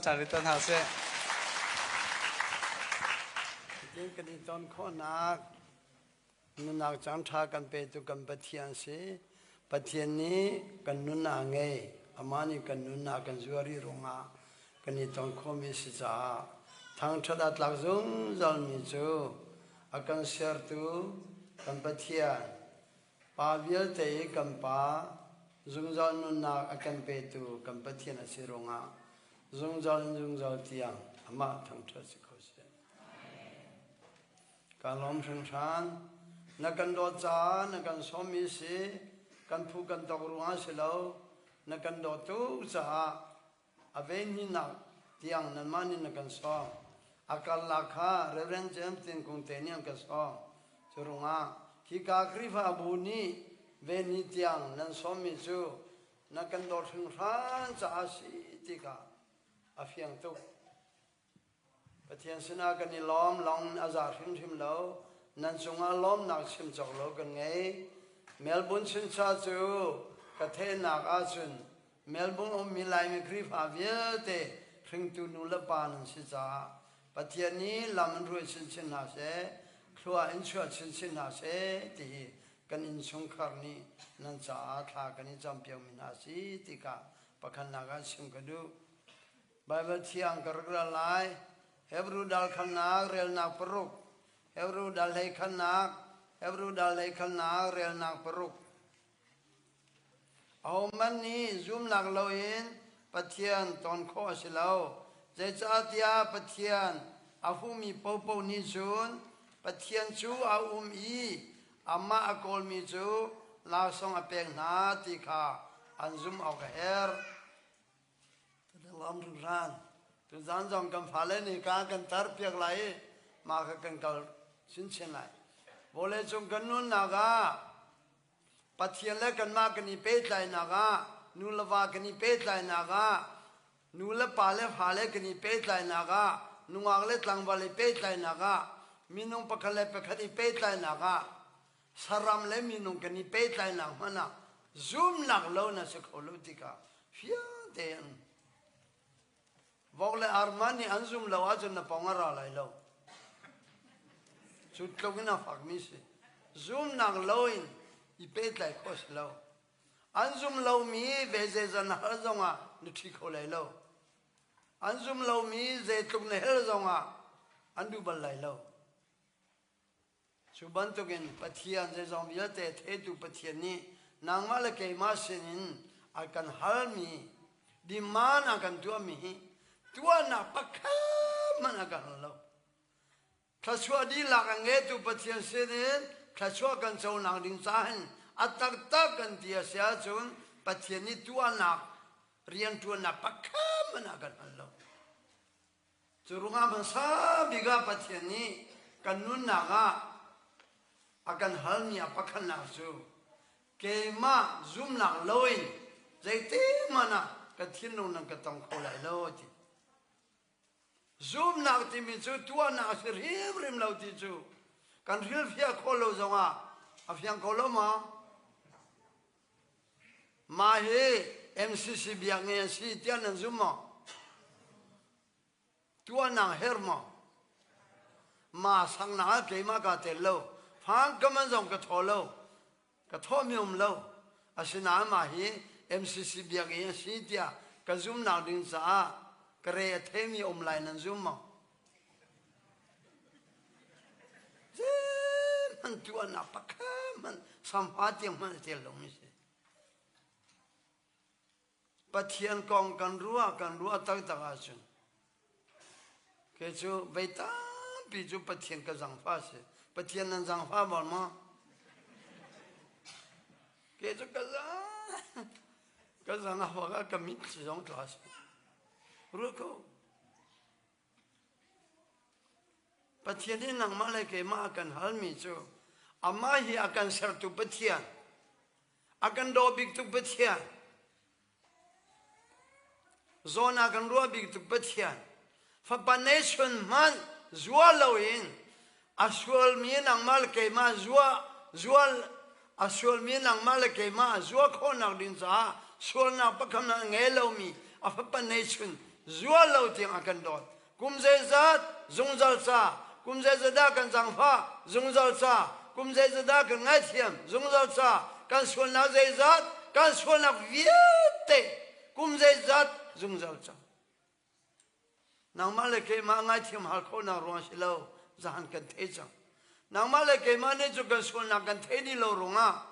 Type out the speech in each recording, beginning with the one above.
Caan ton hna seh. Hitin kan i ton khawhnak nunnak caan ṭha kan petu kan Pathian si. Pathian nih kan nunnak ngei. Amah nih kan nunnak kan zuar i ruangah kan i ton khawhmi si caah thangṭhat aa tlak zungzalmi cu a kan sertu kan Pathian Pa vialte i kan Pa, zungzal nunnak a kan petu kan Pathian a si ruangah zungzal in zungzal tiang amah thangṭhat si ko seh. Ka lawm hringhran. Na kan dawt caah na kan sawmmi si, kan phu kan tok ruangah si lo, na kan dawt tuk caah A venhinak tiang nanmah nih na kan sawm. A karlak kha Reverend James Tin Kung te nih an ka sawm. Cu ruangah hika Khrihfabu nih venhi tiang nan sawmmi cu na kan dawt hringhran caah a si ti kha a fiang tuk. Pathian sinah kan i lawm lawng a za hrimhrim lo. Nan cungah lawmnak chim cawk lo kan ngei. Melbourne chuncha cu ka theihnak ahcun Melbourne ummi Laimi Khrihfa vialte hringtu nu le pa nan si caah Pathian nih lam in hruai chinchin hna seh, thlua in chuah chinchin hna seh ti hi kan innchungkhar nih nan caah thla kan i campiakmi hna si ti kha pakhatnak ah chim ka duh. Baibal Thiang ka rak rel lai. Hebru dal khannak relnak paruk. Hebru dal hlei khannak, Hebru dal hlei khannak relnak paruk. Ahohmanh nih zumnak loin Pathian ton khawh a si lo. Zeicahtiah Pathian a humi paohpaoh nih cun Pathian cu a um i amah a kawlmi cu laksawng a pek hna ti kha an zumh awk a herh. Lam hringhran. Tuzaan zong kan fale nih ka kan tar piak lai i mah kha kan kal chinchin lai. Vawleicung kan nunnak ah Pathian le kanmah kan i pehtlainak ah nu le va kan i pehtlainak ah nu le pa le fale kan i pehtlainak ah nungak le tlangval i pehtlainak ah minung pakhat le pakhat i pehtlainak ah saram le minung kan i pehtlainak hmanh ah zumnak lo na si kho lo tikah fiang tein vok le arma nih an zum lo ahcun na pong a ra lai lo cu tluk in a fakmi si zumnak lo in i pehtlai khawh si lo an zum lomi ve zeizan hal zongah na ṭhi kho lai lo an zum lomi zeitluk na hel zongah an duh bal lai lo Cu bantukin Pathian zeizong vialte theitu Pathian nih nangmah le keimah sinin a kan halmi demand a kan tuahmi hi tuahnak pakhat hmanh a kan hal lo. Thluachuah dihlak a ngeitu Pathian sinin thluachuah kan conak ding caah hin a taktak kan ti a si ahcun Pathian nih tuahnak rianṭuannak pakhat hmanh a kan hal lo. Cu ruangah hmasa bik ah Pathian nih kan nunnak ah a kan halmi a pakhatnak cu keimah zumnak loin zeitihmanh ah ka thinlung nan ka tong kho lai lo a ti. Zumnak timi cu tuahnak a si hrimhrim lo ti cu kan hrilhfiah khawh lo zongah a fiang kho lo maw? Mah hi MCC biakinn a si tiah nan zum maw? Tuahnak her maw? Ma sangnak ah keimah kaa tel lo. Fang ka man zong ka thaw lo. Ka thawhmi um lo. Asinain mah hi MCC biakinn a si tiah ka zumnak ding caah ka re a theimi um lai nan zum maw? Zeihmanh tuahnak pakhat hmanh samfa tiang hmanh a tel lomi si. Pathian kong kan ruah kan ruah taktak ahcun kei cu vei tampi cu Pathian ka zangfah si. Pathian nan zangfah bal maw? Kei cu ka zang ka zang a huak ah ka mitthli zong tla si. Ruah ko. Pathian nih nangmah le keimah a kan halmi cu amah hi a kan sertu Pathian, a kan daw biktu Pathian, zawn a kan ruah biktu Pathian, fapa nation hmanh zua loin a sualmi nangmah le keimah zua zual a sualmi nangmah le keimah zua khawhnak ding caah sualnak pakhat a ngei lomi a fapa neichun. Zual lo tiang a kan dawt. Kum zeizat zungzal ca, kum zeizat dah kan zaangfah zungzal ca, kum zeizat dah kan ngaithiam zungzal ca, kan sualnak zeizat, kan sualnak vialte kum zeizat zungzal ca. Nangmah le keimah ngaithiam hal khawhnak ruang si lo, zahan kan thei cang. Nangmah le keimah nih cu kan sualnak kan thei dih lo ruangah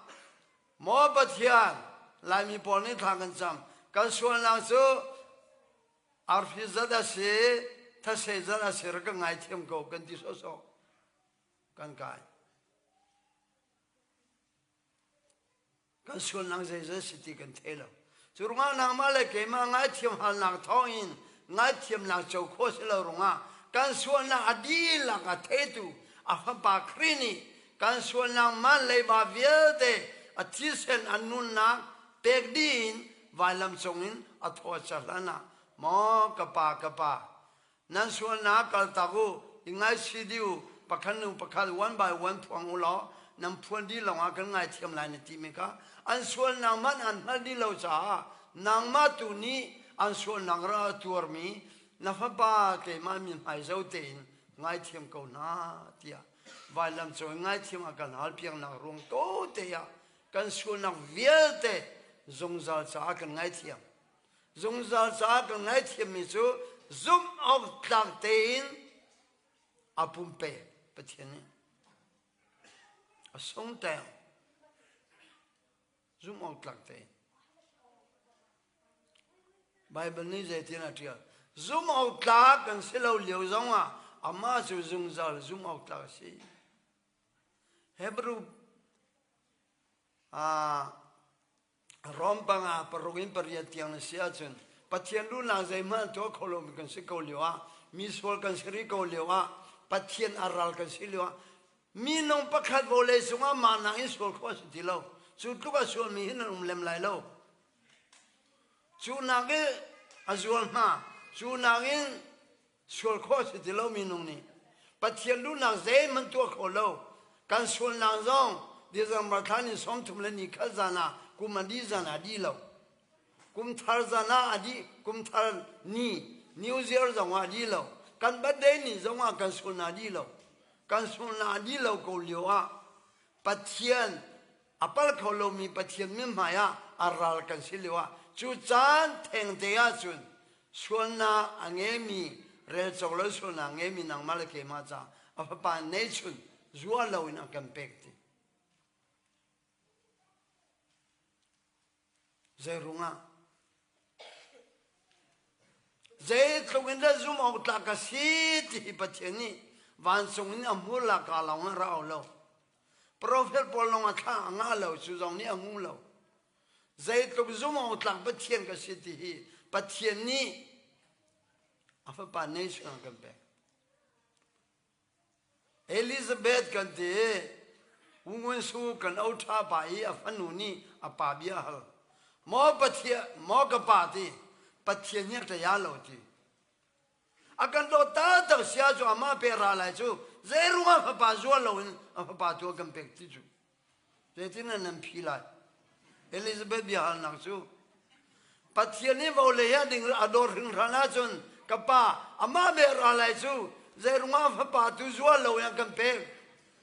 Maw Pathian, Laimi pawl nih thla kan cam. Kan sualnak cu arfi zat a si, thase zat a si, rak ka ngaithiam ko kan ti sawsawh. Kan kai. Kan sualnak zeizat si ti kan thei lo. Cu ruangah nangmah le keimah ngaithiam halnak thawngin ngaithiamnak co khawh si lo ruangah kan sualnak a dihlak a theitu a fapa Khrih nih kan sualnak man leiba vialte a thisen a nunnak pek dih in vailam cungin a thaw cer hlan ah maw ka pa ka pa nan sualnak kaltak u i ngaisi dih u pakhat nu pakhat one by one phuang u law nan phuan dih lawngah kan ngaithiam lai na timi kha an sualnak man an hngalh dih lo caah nangmah tu nih an sualnak ra a tuarmi na fapa keimah min hmai zo tein ngaithiam ko hna tiah vailam cung ngaithiam a kan halpiaknak ruang ko te ah kan sualnak vialte zungzal caah kan ngaithiam zungzal caah kan ngaithiammi cu zumh awk tlak tein a pumpe Pathian nih a sung teng zumh awk tlak tein Baibal nih zeitin a ṭial zumh awk tlak kan si lo lio zongah amah cu zungzal zumh awk tlak a si Hebrew Rom panga paruk in pariat tiang na si ahcun Pathian duhnak zeihmanh tuah kho lomi kan si ko lio ah mi sual kan si rih ko lio ah Pathian a ral kan si lio ah minung pakhat vawlei cungah mah nak in sual khawh a si ti lo. Cu tluk a sualmi hi nan um lem lai lo. Cu nak i a zual hna cu nak in Sual khawh a si ti lo minung nih. Pathian duhnak zeihmanh tuah kho lo. Kan sualnak zong December thla ni 30 le ni khat zan ah kum a dih zan ah dih lo. Kum thar zan ah a dih, kum thar ni, New Year zong ah a dih lo. Kan birthday ni zong ah kan sualnak a dih lo. Kan sualnak a dih lo ko lio ah Pathian a pal kho lomi Pathian mithmai ah a ral kan si lio ah cu caan thengte ahcun sualnak a ngeimi relcawk lo sualnak a ngeimi nangmah le keimah ca a fapa neihchun zua loin a kan pek ti zei rungah Zeitluk in dah zumh awk tlak ka si ti hi Pathian nih vancung in a hmur laka lawng ah ra lo. Profet pawl lawng a thla a ngah lo, cu zong nih a ngu lo. Zeitluk zumh awk tlak Pathian ka si ti hi Pathian nih a fapa nation a kan pek. Elizabeth kan ti U Ngun Su kan o ṭha pa i a fanu nih a pa bia a hal. Maw Pathian, maw ka pa ti, Pathian hi a ṭaya lo ti. A kan dawt taktak sia cu amah pe ra lai cu zeirung ah fapa zual loin a fapa tu a kan pek ti cu. Zeitin nan phi lai? Elizabeth biahalnak cu Pathian nih vawlei ah ding a dawr hringhran ahcun ka pa amah beh ra lai cu zeirungah fapa tu zual lo in kan pek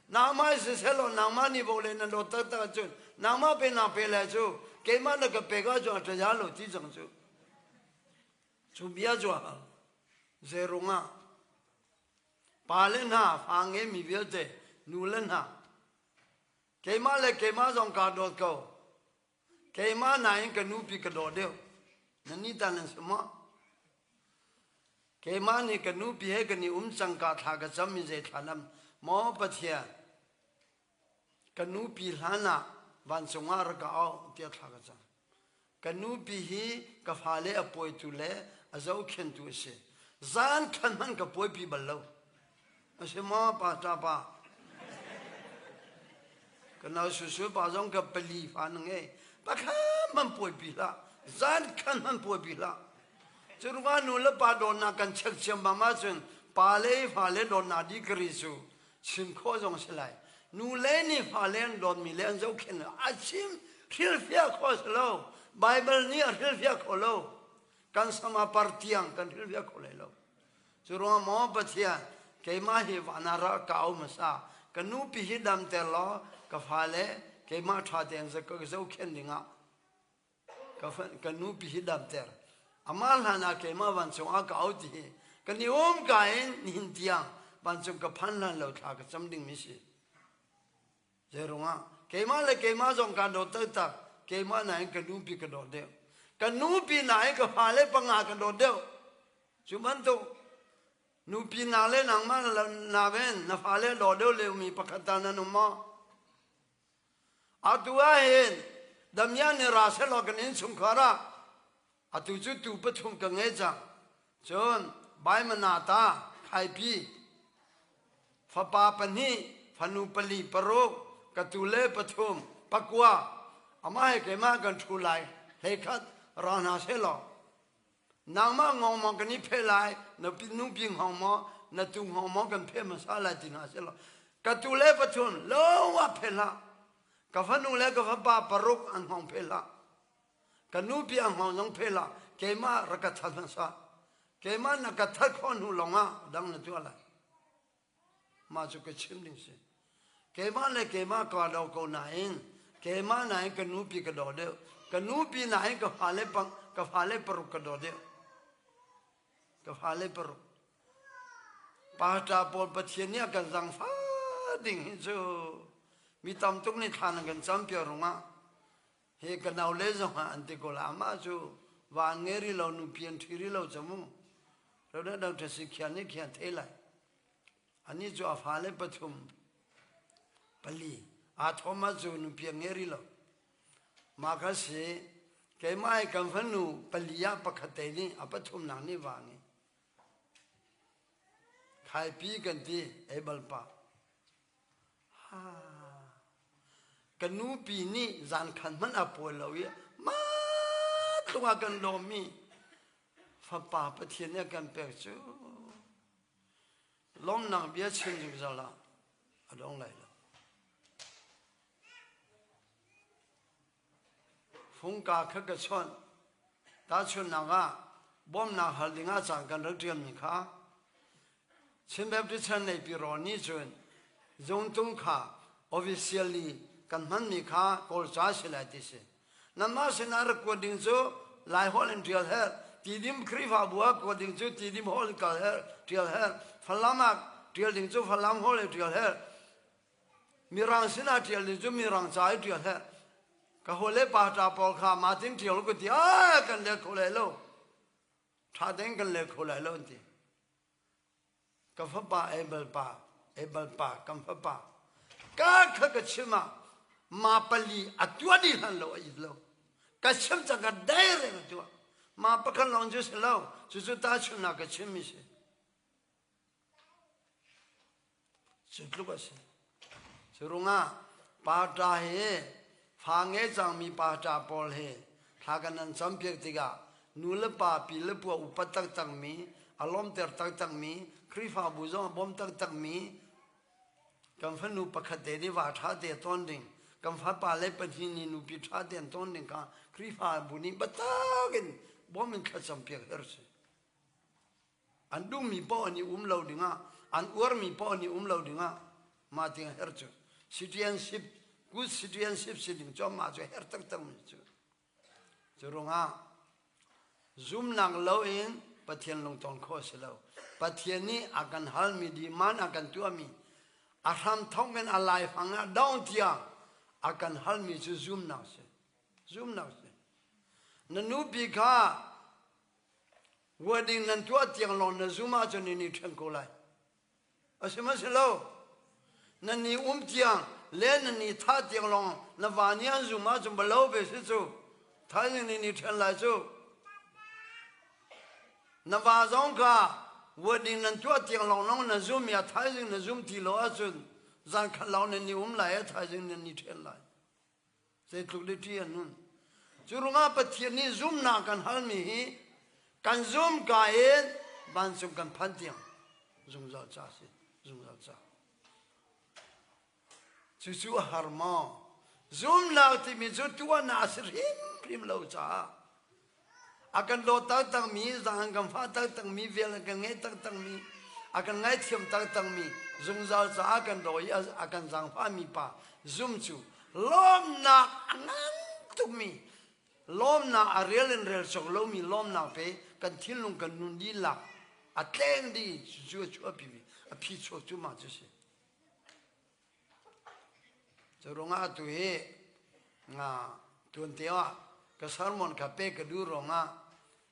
nangmah siseh law nangmah nih vawlei na dawt taktak ahcun nangmah pe na pe lai cu keimah na ka pek ahcun a ṭha lo ti cang cu cu bia cu a hal zeirungah pa le hna fa ngeimi vialte nu le hna Keimah le keimah zong kaa dawt ko. Keimah nain ka nupi ka dawt deuh. Nan nih tah nan si maw? Keimah nih ka nupi he kan i um cang ka thla ka cam i zei thla lam maw Pathian ka nupi hlan ah vancung ah rak ka auh tiah thla ka cam. Ka nupi hi ka fale a pawitu le a zohkhentu a si. Zan khan hmanh ka pawipi bal lo. A si maw, pastor pa? Ka nau susu pa zong ka pali fa na ngei. Pakhat hmanh pawipi hlah. Zan khan hmanh pawipi hlah. Cu ruangah nu le pa dawtnak kan check ciammam ahcun pa le fale dawtnak dih ka ri cu chim khawh zong si lai nu le nih fale an dawtmi le an zohkhenh a chim hrilhfiah khawh si lo Bible nih a hrilhfiah kho lo. Kan sama par tiang kan hrilhfiah kho lai lo. Cu ruangah maw Pathian, keimah hi van ah ra ka au hmasa, ka nupi hi damter law ka fale keimah ṭha tein ka zohkhenh dingah ka, ka nupi hi damter. Amah hlan ah keimah vancung ah ka au ti hi kan i um ka in nihin tiang vancung ka phan hlan lo thla ka cam dingmi si. Zeirungah keimah le keimah zong kaan dawt taktak. Keimah nain ka nupi ka dawt deuh. Ka nupi nain ka fale panga ka dawt deuh. Cu bantuk nupi na le nangmah na ven na fale daw deuh leumi pakhat ta nan um maw? Atu ah hin damian nih ra selaw kan innchungkhar ah Atu cu tuu pathum ka ngei cang. Cun Baimanata khaipi fapa pahnih, fanu pali paruk, ka tule pathum, pakua, amah he keimah kan ṭhu lai, hleikhat ra hna sehlaw, nangmah ngong maw kan i pheh lai, na nupi hngawng maw, na tu hngawng maw kan pheh hmasa lai ti hna sehlaw, ka tule pathum lo ah pheh hlah, ka fanu le ka fapa paruk an hngawng pheh hlah. Ka nu bia hngawng zong pheh hlah, keimah rak ka that hmasa. Keimah na ka that khawh hnu lawngah dang na tuah lai. Mah cu ka chim ding si. Keimah le keimah kaa do ko nain, keimah nain ka nupi ka daw deuh. Ka nupi nain ka fale pang, ka fale paruk ka daw deuh. Ka fale paruk. Pastor pawl Pathian nih a kan zangfah ding hi cu mi tam tuk nih thla nan kan campiak rungah Hi ka naule zong ah an ti ko la amah cu va an ngei rih lo nupi an ṭhi rih lo cu mu. Reverend Dr. Si Khian nih khian thei lai. Anih cu a fale pathum pali aa thawm ah cu nupi a ngei rih lo. Mah kha si keimah hi kan fanu pali ah pakhat te nih a pathumnak nih va ngei. Khaipi kan ti ei bal pa. Ka nupi nih zankhan hmanh a pawi lo i mah tluk ah kan lawmmi fapa Pathian nih a kan pek cu lawmnak bia chim zungzal ah a dong lai lo. Fungka kha ka chawnh. Tahchunhnak ah, bawmhnak hal dingah caan kan rak ṭialmi kha Chin Baptist Church Neipi Rawl nih cun zungtung kha officially kan hmanmi kha Kawlca si lai ti si. Nanmah sinah rak kuat ding cu Laiholh in ṭial herh, Tidim Khrihfabu ah kuat ding cu Tidim holh in kal herh, ṭial herh, Falam ah ṭial ding cu Falam holh in ṭial herh, Mirang sinah ṭial ding cu Mirang ca i ṭial herh. Ka hawile pa ṭa pawl kha mah tin ṭial ku ti, ai kan let kho lai lo. Ṭha tein kan let kho lai lo an ti. Ka fapa Abel pa, Abel pa, kan fapa. Ka kha ka chim ah ma pali a tuah dih hlan lo a it lo. Ka chim cang ka direct a tuah. Ma pakhat lawng cu si lo, cucu tahchunhnak ka chimmi si. Cu tluk a si. Cu rungah pa hi fa ngei cangmi pa pawl hi thla kan nan campiak tikah nu le pa pi le pua upat taktakmi a lawmter taktakmi Khrihfabu zong a bawm taktakmi kan fanu pakhat te nih va ṭha te ton ding kan fapa le pahnih nih nupi ṭha te an ton ding kha Khrihfabu nih biatak in bawm in thlacam piak her si. An duhmi paoh an i um lo dingah, an uarmi paoh an i um lo dingah mah tiang herh cu citizenship, good citizenship si ding cu mah cu herh taktakmi cu. Cu ruangah zumnak loin Pathian lungton khawh a si lo. Pathian nih a kan halmi demand a kan tuahmi a hram thawk in a laifang ah dong tiang a kan halmi cu zumnak si. Zumnak si. Na nupi kha Wedding nan tuah tiang lawng na zum ahcun nan i ṭhen ko lai. A si ma si lo? Nan i um tiang le nan i thah tiang lawng na va nih an zum ahcun balo ve si cu. Thaizing nan i ṭhen lai cu. Na va zong kha wedding nan tuah tiang lawng lawng na zum i a thaizing na zum ti lo ahcun zan khat lawng nan i um lai a thaizing nan i ṭhen lai. Zeitluk le ṭih a nun. Cu ruangah Pathian nih zumhnak kan halmi hi kan zum ka in vancung kan phan tiang zungzal ca si, zungzal ca. Cucu a har maw? Zumnak timi cu tuahnak a si hrimhrim lo caah. A kan dawt taktakmi, zang an kan fah taktakmi, vel an kan ngeih taktakmi, a kan ngaithiam taktakmi, zungzal caah kan daw i a kan zaangfahmi pa zum cu lawmnak a ngan tukmi lawmnak a rel in rel cawk lomi lawmnak pe kan thinlung kan nun dihlak a tleng dih cu a chuahpi mi a phi chuak cu mah cu si. Cu ruangah atu hi nga tuante ah ka sermon kha pe ka duh ruangah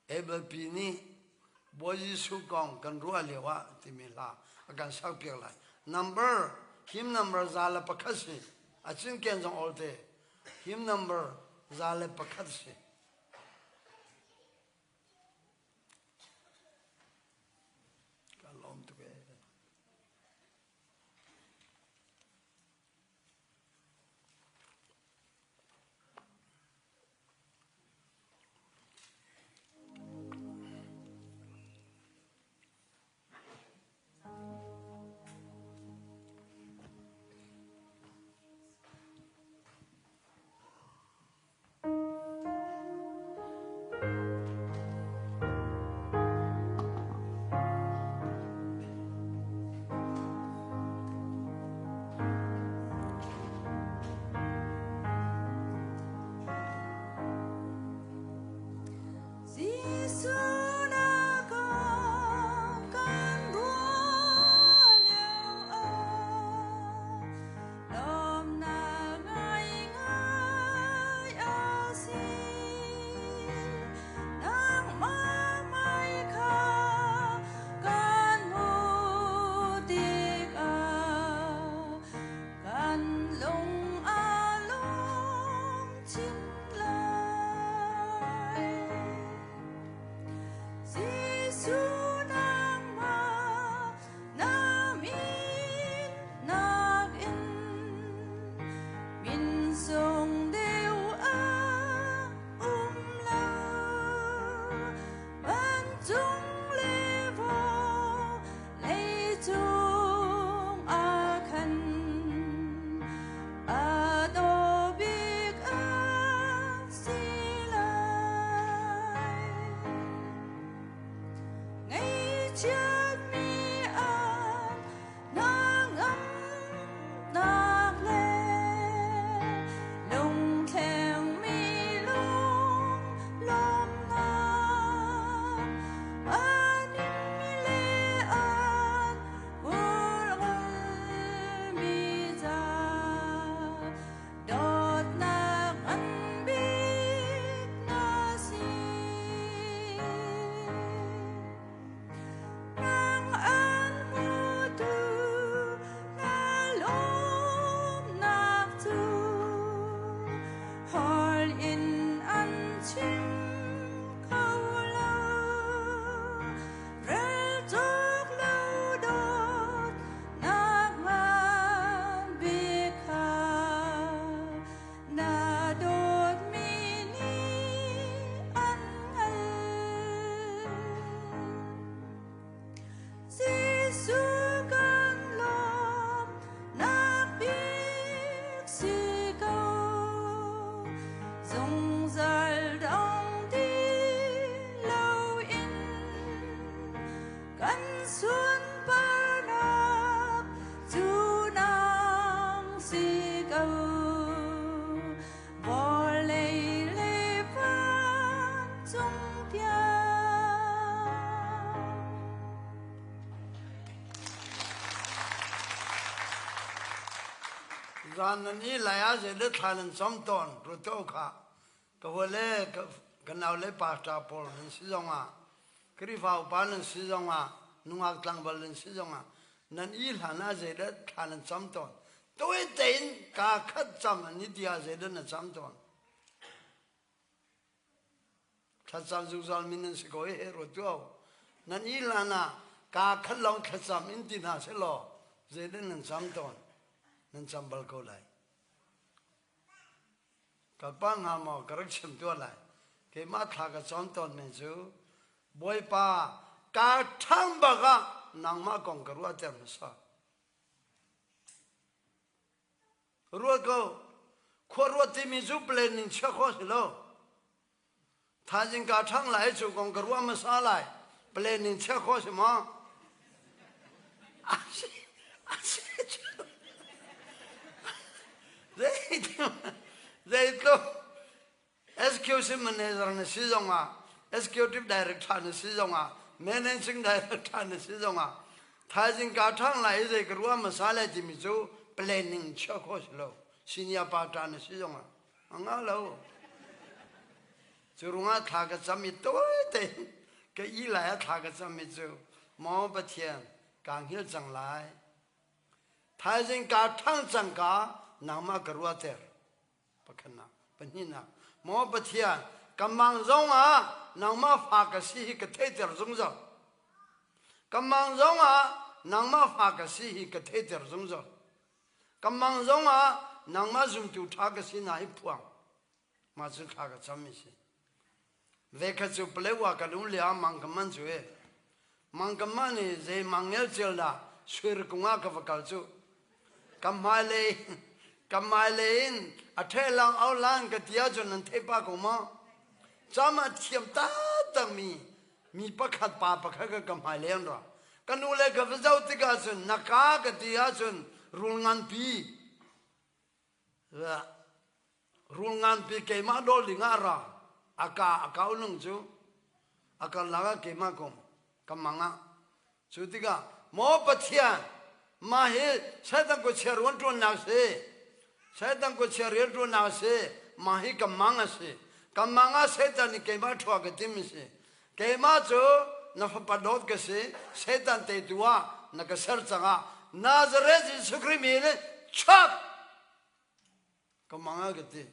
Abel pi nih Bawi Jesuh kong kan ruah lio ah timi hla a kan sakpiak lai. Number hymn number 101 si. A cinken zong olte. Hymn number 101 si. Ka lawm tuk ee. Jesuh na kong kan ruah lioah Lawmnak ngaingai a si. Nangmah mei kha kan hmuh tikah kan lung a lawm chin lai. Jesuh nangmah Na min nakin min sung deuh a um lo. Vancung le vawlei cung ah khan a daw bik a si lai. Ngaihchiatmi an hnangamnak le lungthlengmi lunglawmhnak an inmi le an kulhmi ca dawtnak ngan bik na si. Nang an hmutu na lawmnak cu hall in an chim kho lo. Rel cawk lo dawtnak ngan bik kha na dawtmi nih an hngalh. Jesuh kan lawmnak bik si ko, zungzal dong ti loin kan sunparnak cu nang si ko. Vawlei le vancung tiang. Zan nan i lai ah zei le thla nan cam tawn ruto kha ka hawile ka naule pastor pawl nan si zongah Khrihfa upa nan si zongah nungak tlangval nan si zongah nan i hlan ah zeidah thla nan cam tawn tawi tein kaa khat cam an i ti ah zeidah na cam tawn thlacam zungzal mi nan si ko i he ruat tuah nan i hlan ah kaa khat lawng thlacam in ti hna selaw zeidah nan cam tawn nan cam bal ko lai Ka pa hnga maw ka rak chim tuah lai. Keimah thla ka cawn tawn men cu Bawipa ka ṭhang bak ah nangmah kong ka ruahter hmasa. Ruat ko. Khua ruat timi cu planning chia khawh si lo. Thaizing ka ṭhang lai cu kong ka ruah hmasa lai. Plan in chiah khawh si maw? A si, a si cu. Zeitluk SQC manager na si zongah, executive director na si zongah, managing director na si zongah, thaizing ka ṭhang lai i zei ka ruah hmasa lai timi cu planning chiah khawh si lo. Senior pa na si zongah. A ngah lo. Cu ruangah thla ka cam i tawite ka i lai ah thla ka cam i cu maw Pathian kaa hngilh cang lai. Thaizing kaa ṭhang cang ka nangmah ka ruahter. Pakhatnak, pahnihnak. Maw Pathian, ka mang zong ah nangmah fa ka si hi ka theihter zungzal. Ka mang zong ah nangmah fa ka si hi ka theihter zungzal. Ka mang zong ah nangmah zumtu ṭha ka si na hi phuang. Mah cu thla ka cam mi si. Vekhat cu Palewa kan um lio ah mang ka man cu e. Mang ka man i zei mang ngelcel dah suir kung ah ka va kal cu. Ka hmailei ka hmailei in a ṭhe lang au lan ka ti ahcun nan theih pah ko maw? Cam a thiam taktak mi mi pakhat pa pakhat ka ka hmailei an ra. Ka nu le ka va zoh tikah cun na ka ka ti ahcun rul nganpi rul nganpi keimah dawl ding ah a ra. A ka a kau nung cu a karlak ah keimah kum ka mang ah cu tikah maw Pathian mah hi Satan khuachia rianṭuannak si Satan khuachia rianṭuannak si mah hi ka mang a si ka mang ah Satan nih keimah ṭhua ka tim a si keimah cu na fapa dawt ka si Satan teitu ah na ka ser cangah Nazareth Jesuh Khrih min in chuak ka mang ah ka ti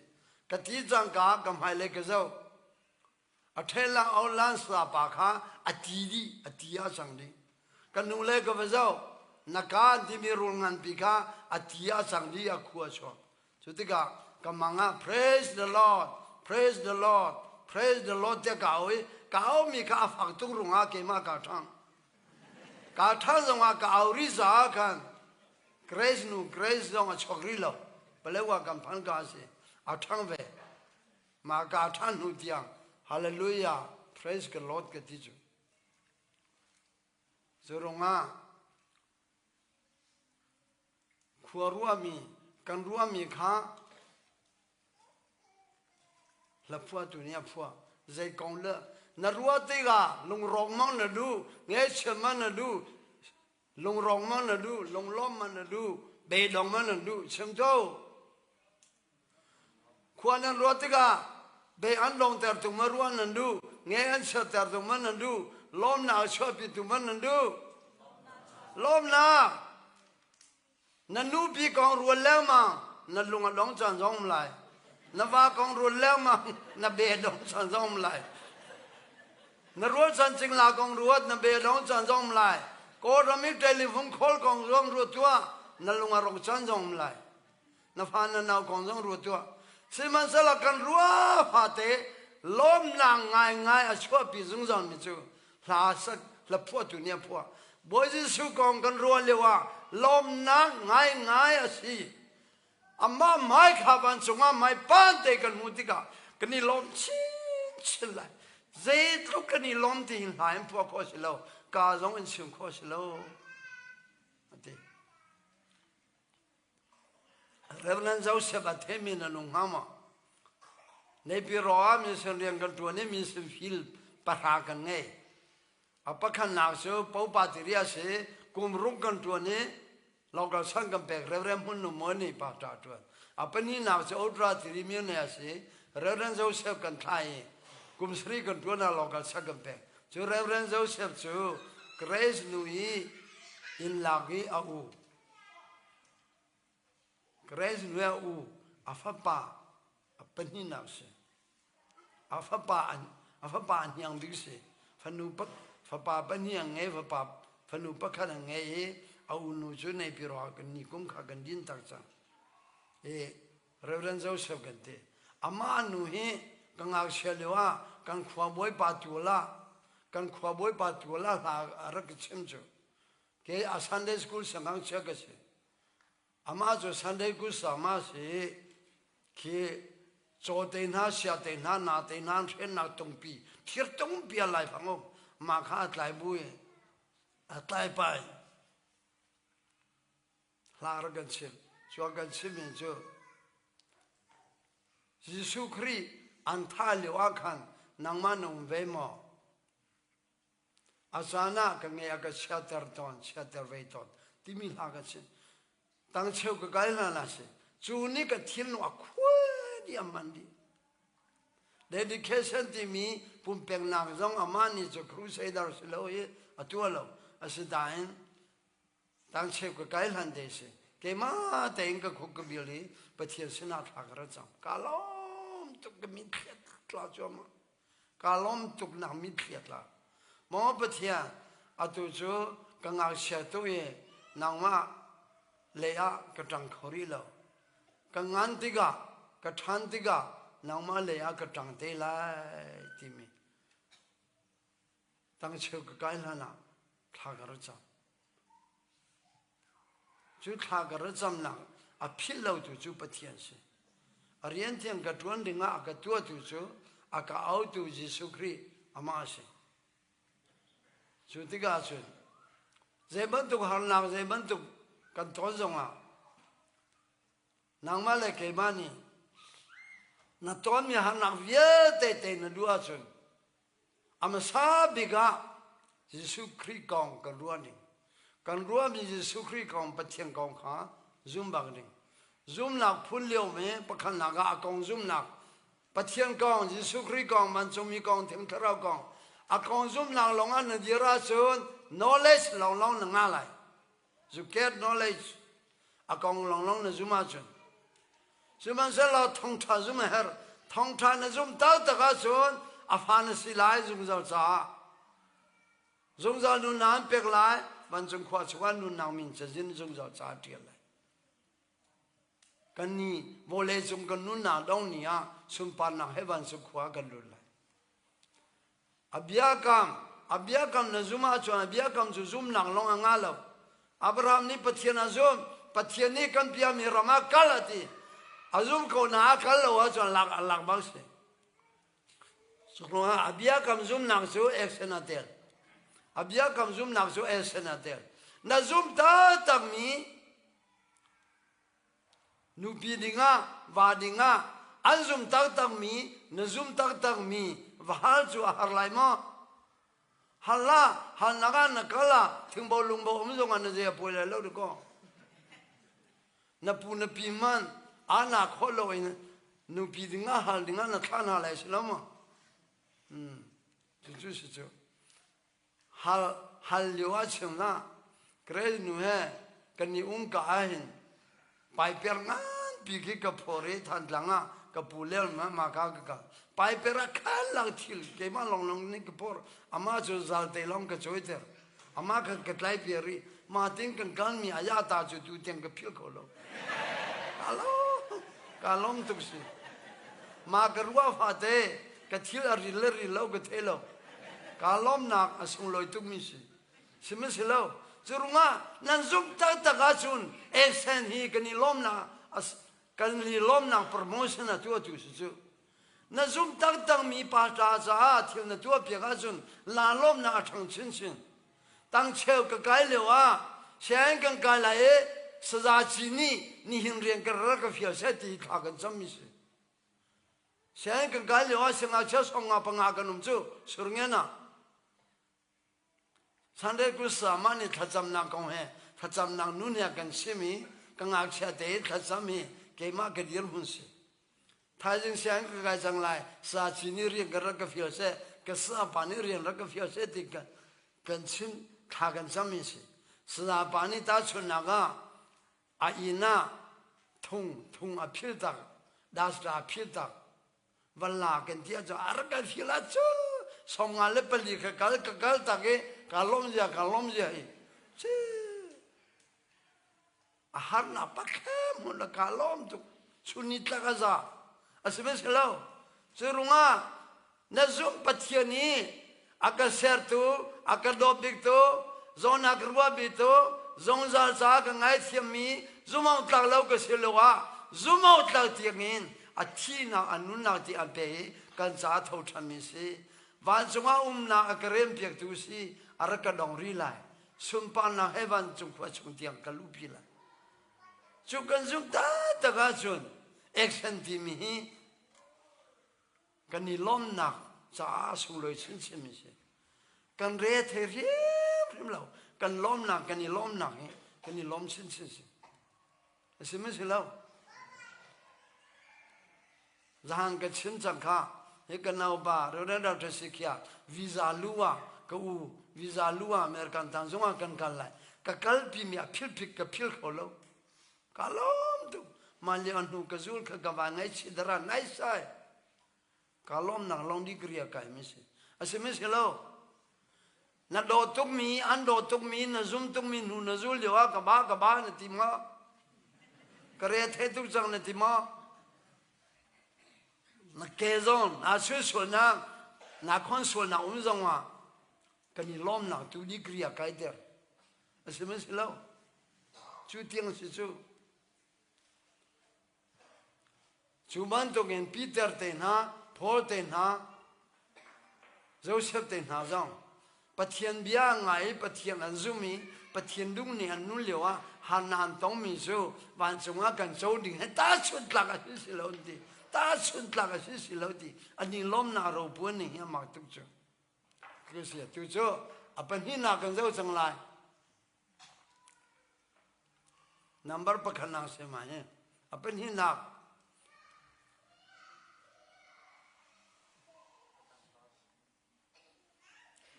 ka ti cangka ka hmailei ka zoh A ṭhel ah Orlan pa kha a ti dih, a ti a cang dih. Ka nu le ka va zoh, na ka an timi rul nganpi kha a ti a cang dih, a khua a chuak. Cu tikah ka mang ah praise the Lord, praise the Lord, praise the Lord tiah ka au i ka aumi kha a fak tuk ruangah keimah kaa ṭhang. Kaa ṭhang zongah ka au rih caah khan Grace nu Grace zong a chuak rih lo. Palewa kan phan ka a si. A ṭhang ve. Mah ka ṭhan hnu tiang Hallelujah praise the Lord ka ti cu. Cu ruangah khua ruahmi kan ruahmi kha hlaphuahtu nih a phuah zei kong le na ruah tikah lungrawk mang na duh ngaihchiat mang na duh lungrawk mang na duh lunglawm mang na duh beidong mang na duh chim ko Khua nan ruah tikah bei an lawngtertu ma ruah nan duh, nge an chiattertu ma nan duh, lawmnak a chuahpitu ma nan duh? Lawmnak! Na nupi kong rual lengmang, na lung a dong caan zong um lai. Na va kong rual lengmang, na be dong caan zong um lai. Na rual caan cingla kong ruat, na be dong caan zong um lai. Kawlram i telephone call kong zong ruat tuah, na lung a rawk caan zong um lai. Na fa na nau kong zong ruat tuah. Sihmanhsehlaw kan ruah fate lawmnak ngaingai a chuahpi zungzal mi cu hla sak hla phuahtu nih a phuah. Bawi Jesuh kong kan ruah lio ah lawmnak ngaingai a si. Amah hmai kha vancung ah hmai pan te kan hmuh tikah kan i lawm chinchin lai. Zeitluk kan i lawm ti hin hla in phuah khawh a si lo, ka zong in chim khawh a si lo. A ti. Reverend Joseph a themi na nung hnga maw? Naypyidaw ah mission rian kan ṭuan i mission field pahra kan ngei. A pakhatnak cu Popa tiri a si, kum ruk kan ṭuan i local san kan pek Reverend Hmun Nu Mawi nih pastor a ṭuan. A pahnihnak cu Otra tiri mine a si, Reverend Joseph kan thlah i kum sarih kan ṭuan ah local san kan pek. Cu Reverend Joseph cu Grace nu i inn lak i a u. Grace nu a u a fapa a pahnihnak si. A fapa an a fapa a hniang bik si. Fanu fapa pahnih a ngei fapa fanu pakhat a ngei i a unu cu Naypyidaw kan ni kum kha kan din tak cang. I Reverend Joseph kan ti. Amah nu hi ka ngakchia lio ah kan khua bawipa tual ah kan khua bawipa tual ah hla a rak ka chim cu. Kei a Sunday school siangngakchia ka si. Amah cu Sunday school sama si khi Caw te hna, sia te hna, na te hna an hrennak tungpi, thir tungpi a laifang um. Mah kha a tlai bu i a tlai pai. Hla rak kan chim. Cu kan chim in cu Jesuh Khrih an thah lio ah khan nangmah na um ve maw? A caan ah ka nge a ka chiater tawn, chiater ve tawn timi hla ka chim. Tangcheu ka kai hna la si. Cu nih ka thinlung a khuai dih a man dih. Dedication timi pumpeknak zong amah nih cu crusader si lo i a tuah lo. Asinain tangcheu ka kai hlan te si. Keimah tein ka khuk ka bil i Pathian sinah thla ka ra cam. Ka lawm tuk ka mitthli a tla cuahmah. Ka lawm tuk nak mitthli a tla. Maw Pathian, atu cu ka ngakchia tuk i nangmah lei ah ka ṭang kho rih lo. Ka ngan tikah, ka ṭhan tikah nangmah lei ah ka ṭang te lai timi tangcheu ka kai hlan ah thla ka ra cam. Cu thla ka ra camnak a philh lotu cu Pathian si. A rian thiang ka ṭuan dingah a ka tuahtu cu a ka autu Jesuh Khrih amah a si. Cu tikah cun zei bantuk harnak zei bantuk kan ton zongah nangmah le keimah nih na tonmi harnak vialte te na duh ahcun A hmasa bik ah Jesuh Khrih kong kan ruah ding. Kan ruahmi Jesuh Khrih kong Pathian kong kha zum bak ding. Zumnak phun lio mi pakhatnak ah a kong zumnak Pathian kong, Jesuh Khrih kong, vancungmi kong, Thiang Thlarau kong, a kong zumnak lawng ah na dir ahcun knowledge lawnglawng na ngah lai. You get knowledge. A kong lawnglawng na zum ahcun. Sihmanhsehlaw thawngṭha zum a herh. Thawngṭha na zum taktak ahcun a fa na si lai zungzal caah. Zungzal nunnak an pek lai, vancung khua chungah nunnak min cazin zungzal caah ṭial lai. Kan nih vawlei cung kan nunnak dong ni ah sunparnak he vancung khua kan lut lai. A biakam, a biakam na zum ahcun a biakam cu zumnak lawng a ngah lo. Abraham nih Pathian a zum. Pathian nih kan piami ram ah kal a ti. A zum ko na a kal lo ahcun lak a lak bang si. Curuangah a biakam zumnak cu action a tel. A biakam zumnak cu action a tel. Na zum taktakmi Nupi dingah, va dingah an zum taktakmi, na zum taktakmi va hal cu a har lai maw? Hal hlah, halnak ah na kal ah thingbo lungbo um zongah na zei a puai lai lo dikaw. Na pu na pi man ana khawh lo in nupi dingah hal dingah na thlah hna lai si lo maw? Hmm. Cucu si cu. Hal hal lio ah chim na Grace nu he kan i um ka ahhin paiper nganpi khi ka phor i Thantlang ah ka pu lel ma ma ka ka kal paiper ah khan lang thil keimah longlong nih ka phor amah cu zalte long ka cawiter amah kha ka tlai piar i ma tin kan kal mi aya ta cu tu tiang ka phil kho lo ka lom ka lom tuk si ma ka ruah fa te ka thil a ril le ril lo ka thei lo Kaa lawmnak a sunglawi tukmi si. Sihmanhsehlaw cu rungah nan zumh taktak ahcun Esen hi kan i lawmnak kan i lawmnak promotion a tuahtu si cu. Na zumh taktakmi pa ṭa caah thil na tuahpiak ahcun laa lawmnak a ṭhang chinchin. Tangcheu ka kai lio ah sianginn kan kai lai i sazaci nih nihin rian ka rak ka fial seh ti thla kan cammi si. Sianginn kan kai lio ah siangngakchia songa panga kan um cu Surngen ah. Sunday Kusa mah nih thlacamnak kong he thlacamnak nun he kan chim i ka ngakchia te i thlacam hi keimah ka dirhmun si. Thaizing sianginn ka kai cang lai sa ci nih rian ka rak ka fial seh ka sa pa nih rian rak ka fial seh ti kan kan chim thla kan cam mi si. Sa pa nih tahchunhnak ah A inn ah thung thung a phil tak, dasra a phil tak. Vanla kan ti ahcun a rak kan fil ah cu 54 ka kal ka kal tak i ka lawm zia ka lawm zia hi ci a harnak pakhat hmun la ka lawm tuk chun ni tlak a za a si si lo cu rungah Na zumh Pathian i a ka sertu, a ka dawt biktu, zawn a ka ruah biktu, zungzal caah ka ngaithiammi zumhawktlak lo ka si lo ah zumhawktlak tiangin A thihnak a nunnak ti an pe i kan caah tho ṭhanmi si. Vancung ah umnak a ka rempiaktu si, a rak ka dong rih lai. Sunparnak he vancung khua chung tiang ka luhpi lai. Cu kan zumh taktak ahcun action timi hi kan i lawmnak caah a sunglawi chinchinmi si. Kan re thei hrimhrim lo. Kan lawmnak kan i lawmnak hi kan i lawm chinchin si. A si ma si lo? Zahan ka chim cang kha hi ka naupa Reverend Dr. Sikhia visa lu ah ka u visa lu ah American tang zung ah kan kal lai. Ka kalpi mi a philphik ka phil kho lo. Ka lawm tuk. Mah lio hnu ka zul kha ka va ngaihchih dara nai sai. Ka lawmnak lawng degree a kai mi si. A si mi si lo. Na daw tukmi, an daw tukmi, na zum tukmi hnu na zul lio ah ka ba ka ba na ti maw? Ka re the tuk cang na ti maw? Na ke zong na sual sualnak, na khon sualnak um zong ah kan i lawmnak tu degree a kai ter. A si ma si lo? Cu tiang si cu. Cu bantukin Peter te hna, Paul te hna, Josef te hna zong Pathian bia an ngai i Pathian an zum i Pathian duh ning an nun lio ah harnak an tongmi cu vancung ah kan co ding he tahchunh tlak a si si lo an ti. Tahchunh tlak a si si lo ti. An i lawmnak ropuan ning hi a mak tuk cu. Tu cu a pahnihnak kan zoh cang lai. Number pakhat nak si ma hi. A pahnihnak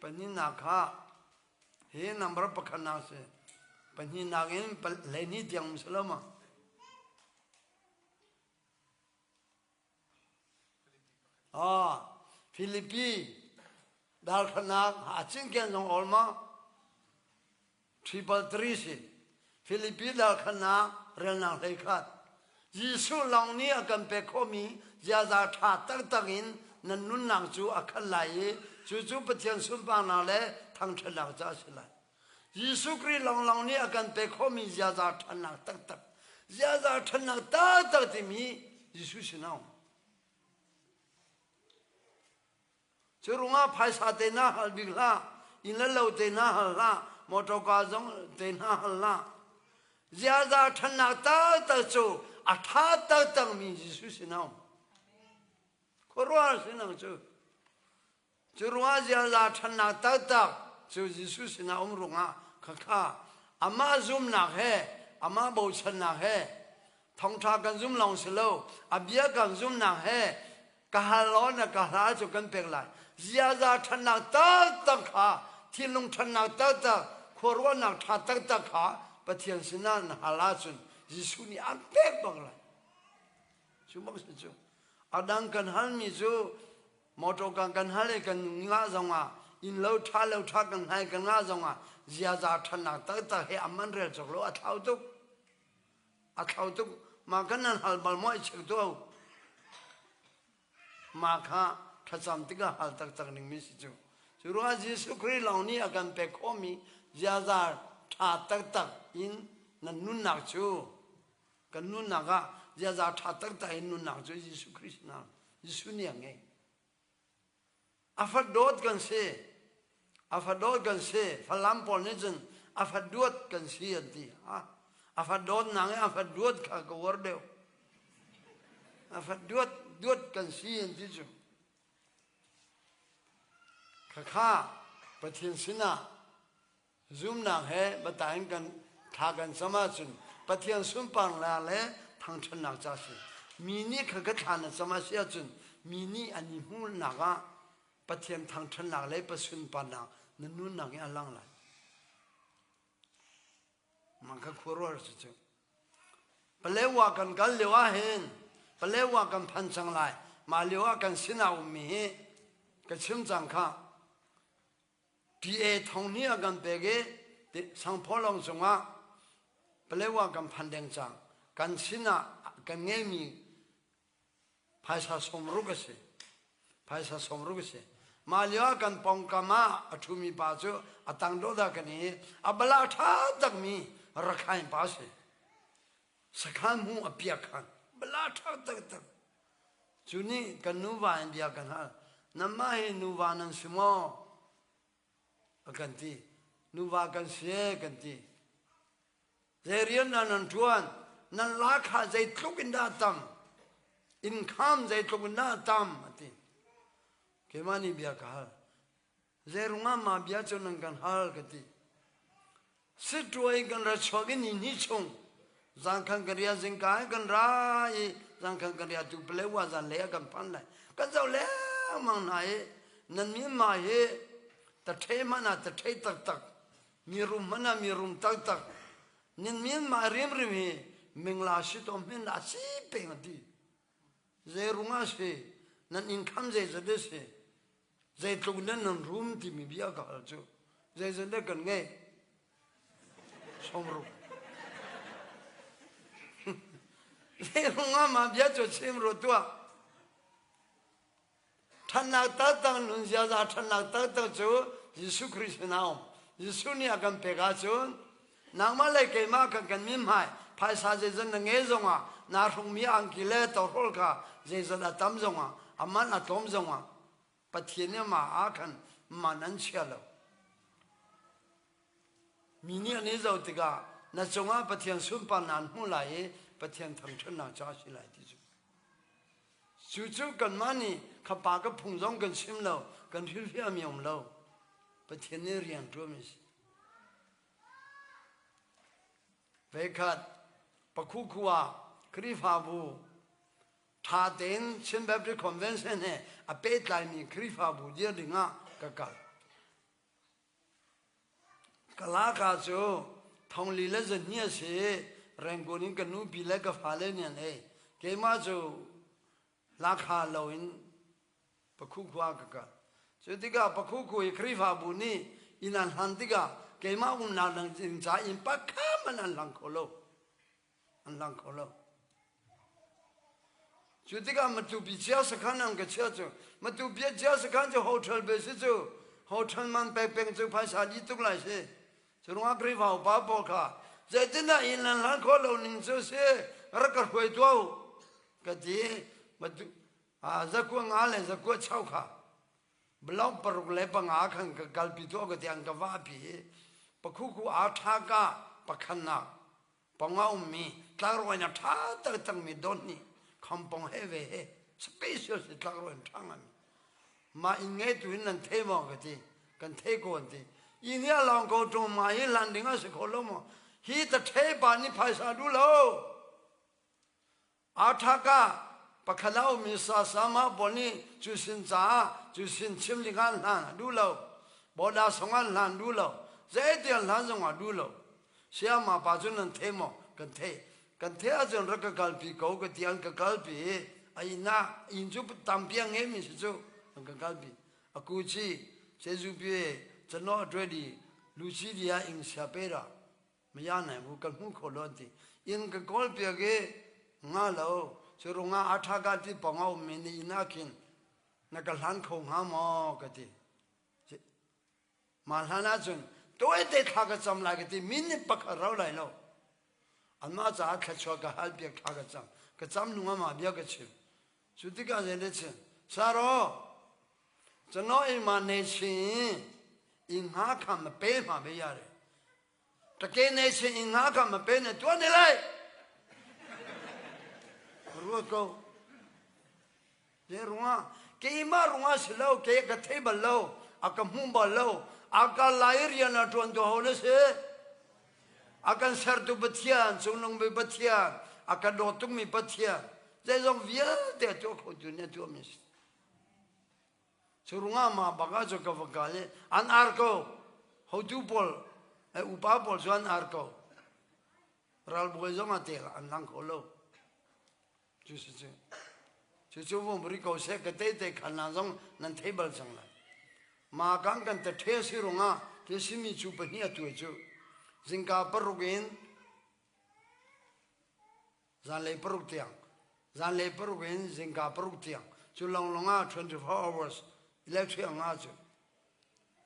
pahnihnak kha hi number pakhat nak si. Pahnihnak in hleihnih tiang si lo ma? Ah, Filipi dalkhanak a cinken zong awl ma? 333 si. Filipi dalkhanak relnak hlei khat. Jesuh lawng nih a kan pek khawhmi ziaza ṭha taktak in nan nunnak cu a khat lai i cucu Pathian sunparnak le thangṭhatnak ca a si lai. Jesuh Khrih lawnglawng nih a kan pek khawhmi ziaza ṭhatnak taktak, ziaza ṭhatnak taktak timi Jesuh sin a um. Cu ruangah phaisa te hna hal bik hlah, inn le lo te hna hal hlah, motorka zong te hna hal hlah. Ziaza ṭhatnak taktak cu a ṭha taktakmi Jesuh sin a um. Khuaruahhar sin cu. Cu ruangah ziaza ṭhannak taktak cu Jesuh sinah um ruangah khakha amah zumnak he amah bochannak he thawngṭha kan zum lawng si lo a bia kan zumnak he ka hal law na ka hla cu kan pek lai ziaza ṭhannak taktak kha thinlung ṭhannak taktak khuaruahnak ṭha taktak kha Pathian sinah na hal ahcun Jesuh nih an pek bak lai cu bak si cu a dang kan halmi cu Motor kan kan hal i kan ngah zongah inn lo ṭha lo ṭha kan hnai kan ngah zongah ziaza ṭhannak taktak he amman rel cawk lo a thlau tuk. A thlau tuk. Mah kan nan hal bal maw i check tuah Mah kha thlacam tikah hal taktak ning mi si cu. Cu ruangah Jesuh Khrih lawng nih a kan pek khawhmi ziaza ṭha taktak in nan nunnak cu Kan nunnak ah ziaza ṭha taktak in nunnak cu Jesuh Khrih sinah Jesuh nih a ngei. A fa dawt kan si. A fa dawt kan si. Falam pawl nih cun a fa duat kan si an ti. A fa dawt nak i a fa duat kha ka uar deuh. A fa duat duat kan si an ti cu. Khakha Pathian sinah Zumnak he biatak in kan thla kan cam ahcun Pathian sunparnak le thangṭhatnak ca si. Mi nih kha ka thla na cam a si ahcun mi nih an i hmuhnak ah Pathian thangṭhatnak le pasunparnak na nunnak in a lang lai. Mah kha khuaruahhar si cu. Palewa kan kal lio ah hin Palewa kan phan cang lai. Mah lio ah kan sinah ummi hi ka chim cang kha. TA thong nih a kan pek i sangphawlawng cungah Palewa kan phan deng cang. Kan sinah kan ngeimi phaisa 60 a si. Phaisa 60 a si. Mah lio ah kan pawngkam ah a ṭhumi pa cu a tang dawhdah kan i a bala ṭha takmi Rakhine pa a si. Sakhan hmu a piak khan bala ṭha taktak. Cu nih kan nuva in bia kan hal. Nanmah hi nuva nan si maw? A kan ti. Nuva kan si e kan ti. Zei rian dah nan ṭuan? Nan lakha zeitluk in dah tam? Income zeitluk in dah tam? A ti. Keimah nih bia ka hal. Zeirungah mah bia cu nan kan hal ka ti. Situai kan ra chuak i ni hnih chung zangkhan kan ria zingka kan ra i zangkhan kan ria tu palewa zan lei ah kan phan lai. Kan zoh lengmang hna i nan min mah hi taṭhe hmanh ah taṭhe taktak mi rum hmanh ah mi rum taktak nin min mah rimrim hi mingla si to hmin a si peng a ti. Zeirung ah si nan income zeizat si Zeitluk nan nan rum timi bia ka hal cu zeizat dah kan ngeih? 60. Zeirung ah mah bia cu chim ru tuah. Ṭhatnak taktak nun ziaza ṭhatnak taktak cu Jesuh Khrih sinah um. Jesuh nih a kan pek ahcun nangmah le keimah kan kan mithmai phaisa zeizat na ngei zongah naa hrukmi angki le tawhrolh kha zeizat a tam zongah a man a tlawm zongah Pathian nih amah ah khan man an chia lo. Mi nih an i zoh tikah na cungah Pathian sunparnak an hmuh lai i Pathian thangṭhatnak ca a si lai ti cu. Cucu kanmah nih kha pa ka phung zong kan chim lo, kan hrilhfiahmi um lo. Pathian nih rian ṭuanmi a si. Veikhat Pakhu ah Khrihfabu ṭha tein Chin Baptist Convention he a pehtlaimi Khrihfabu dir dingah ka kal. Kalaka cu thongli le zahnih a si i Rangoon in ka nupi le ka fale nih an ei. Keimah cu lakha loin Pakhu khua ka kal. Cu tikah Pakhu khu i Khrihfabu nih inn an hlan tikah keimah umnak ding ca inn pakhat hmanh an hlang kho lo. An hlang kho lo. Cu tikah Matupi chia sakhan an ka chia cu Matupi chia sakhan cu hotel be si cu hotel man pek peng cu phaisa di tuk lai si. Cu ruangah Khrihfa upa pawl kha zeitindah inn nan hlan khawh lo ning cu si rak ka hruai tuah u ka ti. Zakua nga le zakua chau kha blog 65 khan ka kalpi tuah ka ti an ka vahpi i pakhuku aa ṭha ka pakhatnak panga ummi tlangruan a ṭha taktakmi dawt nih khampong he ve he special si tlangruan ṭha ngami mah inn ngeitu in nan thei maw ka ti kan thei ko an ti i nih a lawng ko ṭung ma hi hlan ding a si kho lo maw hi ta ṭhe pa nih phaisa duh lo Athaka pakhat a ummi sasama pawl nih cu sin caah cu sin chim ding ah hlan a duh lo. Border song ah hlan duh lo. Zeitiang hlan zong ah duh lo. Sayama pa cu nan thei maw? Kan thei. Kan thei ahcun rak ka kalpi ko ka ti an ka kalpi i a inn ah inn cu tampi a ngeimi si cu an ka kalpi. A kuci Sezupi cano a ṭuai luci dia ing sia pe ra. Maya nai bu kan hmu kho lo an ti. Inn ka kawl piak i nga lo cu rungah a ṭha ka ti pong a ummi nih inn ah khin na ka hlan kho hnga maw ka ti. Mah hlan ahcun tawite thla ka cam lai ka ti minute pakhat rau lai lo. Anmah caah thluachuah ka hal piak thla ka cam. Ka cam nung amah bia ka chim. Cu tikah zei le chim. Saro, cano ima ne chin i nga kha ma pe ma be ya re. Take ne chin i nga kha ma pe ne tuan ne lai. Ruat ko. Ze runga keimah runga si lo ke ka thei bal lo a ka hmu bal lo a ka lai rian a tuan tu ho na si A kan sertu Pathian, cungnung bik Pathian, a kan dawt tukmi Pathian, zeizong vialte a tuah khotu nih a tuahmi a si. Cu ruangah mah bak ah cu ka va kal i an ar ko. Hotu pawl, upa pawl cu an ar ko. Ralbawi zong a tel an lang kho lo. Cu si cu. Cucu vung ri ko seh ka te khan na zong nan thei bal cang lai. Ma kan kan ta the si rungah te simi cu pahnih a tuai cu zingka paruk in zanlei paruk tiang zanlei paruk in zingka paruk tiang cu longlong ah 24 hours electric anga cu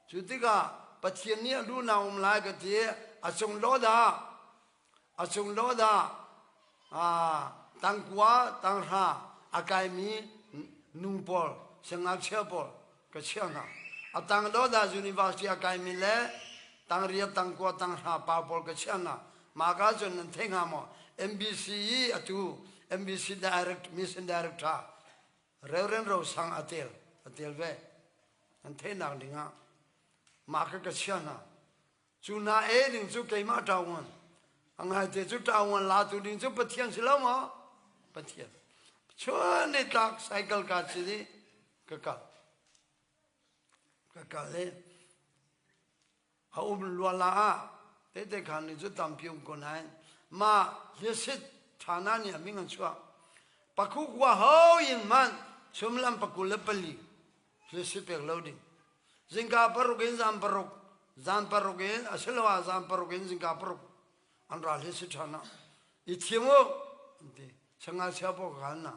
Cu tikah Pathian nih a duhnak um lai ka ti a cung law dah a cung law dah tangkua tanghra a kaimi Nu pawl, siangngakchia pawl ka chiah hna. A tang Dawda University a kaimi le tangriat, tangkua, tanghra pa pawl ka chiah hna. Mah ka cun nan thei hnga maw? MBC i atu MBC direct, mission director Reverend Rosang a tel, a tel ve. Nan theihnak ding ah mah ka ka chiah hna. Cu hna e ding cu keimah ṭaungan. A ngaite cu ṭaungan latu ding cu Pathian si lo maw? Pathian. Chun ni tlak cycle ka cit i ka kal. Ka kal i a um luala ah tete khan ni cu tampi um ko nain mah hliasit ṭhana nih a ming an chuah. Pakhu kua ho in man chumlam 24 hliasit pek lo ding. Zingka paruk in zan paruk, zan paruk in asiloah zan paruk in zingka paruk an ral hi si ṭhan ah i thim u an ti. Sangachia pawl kha na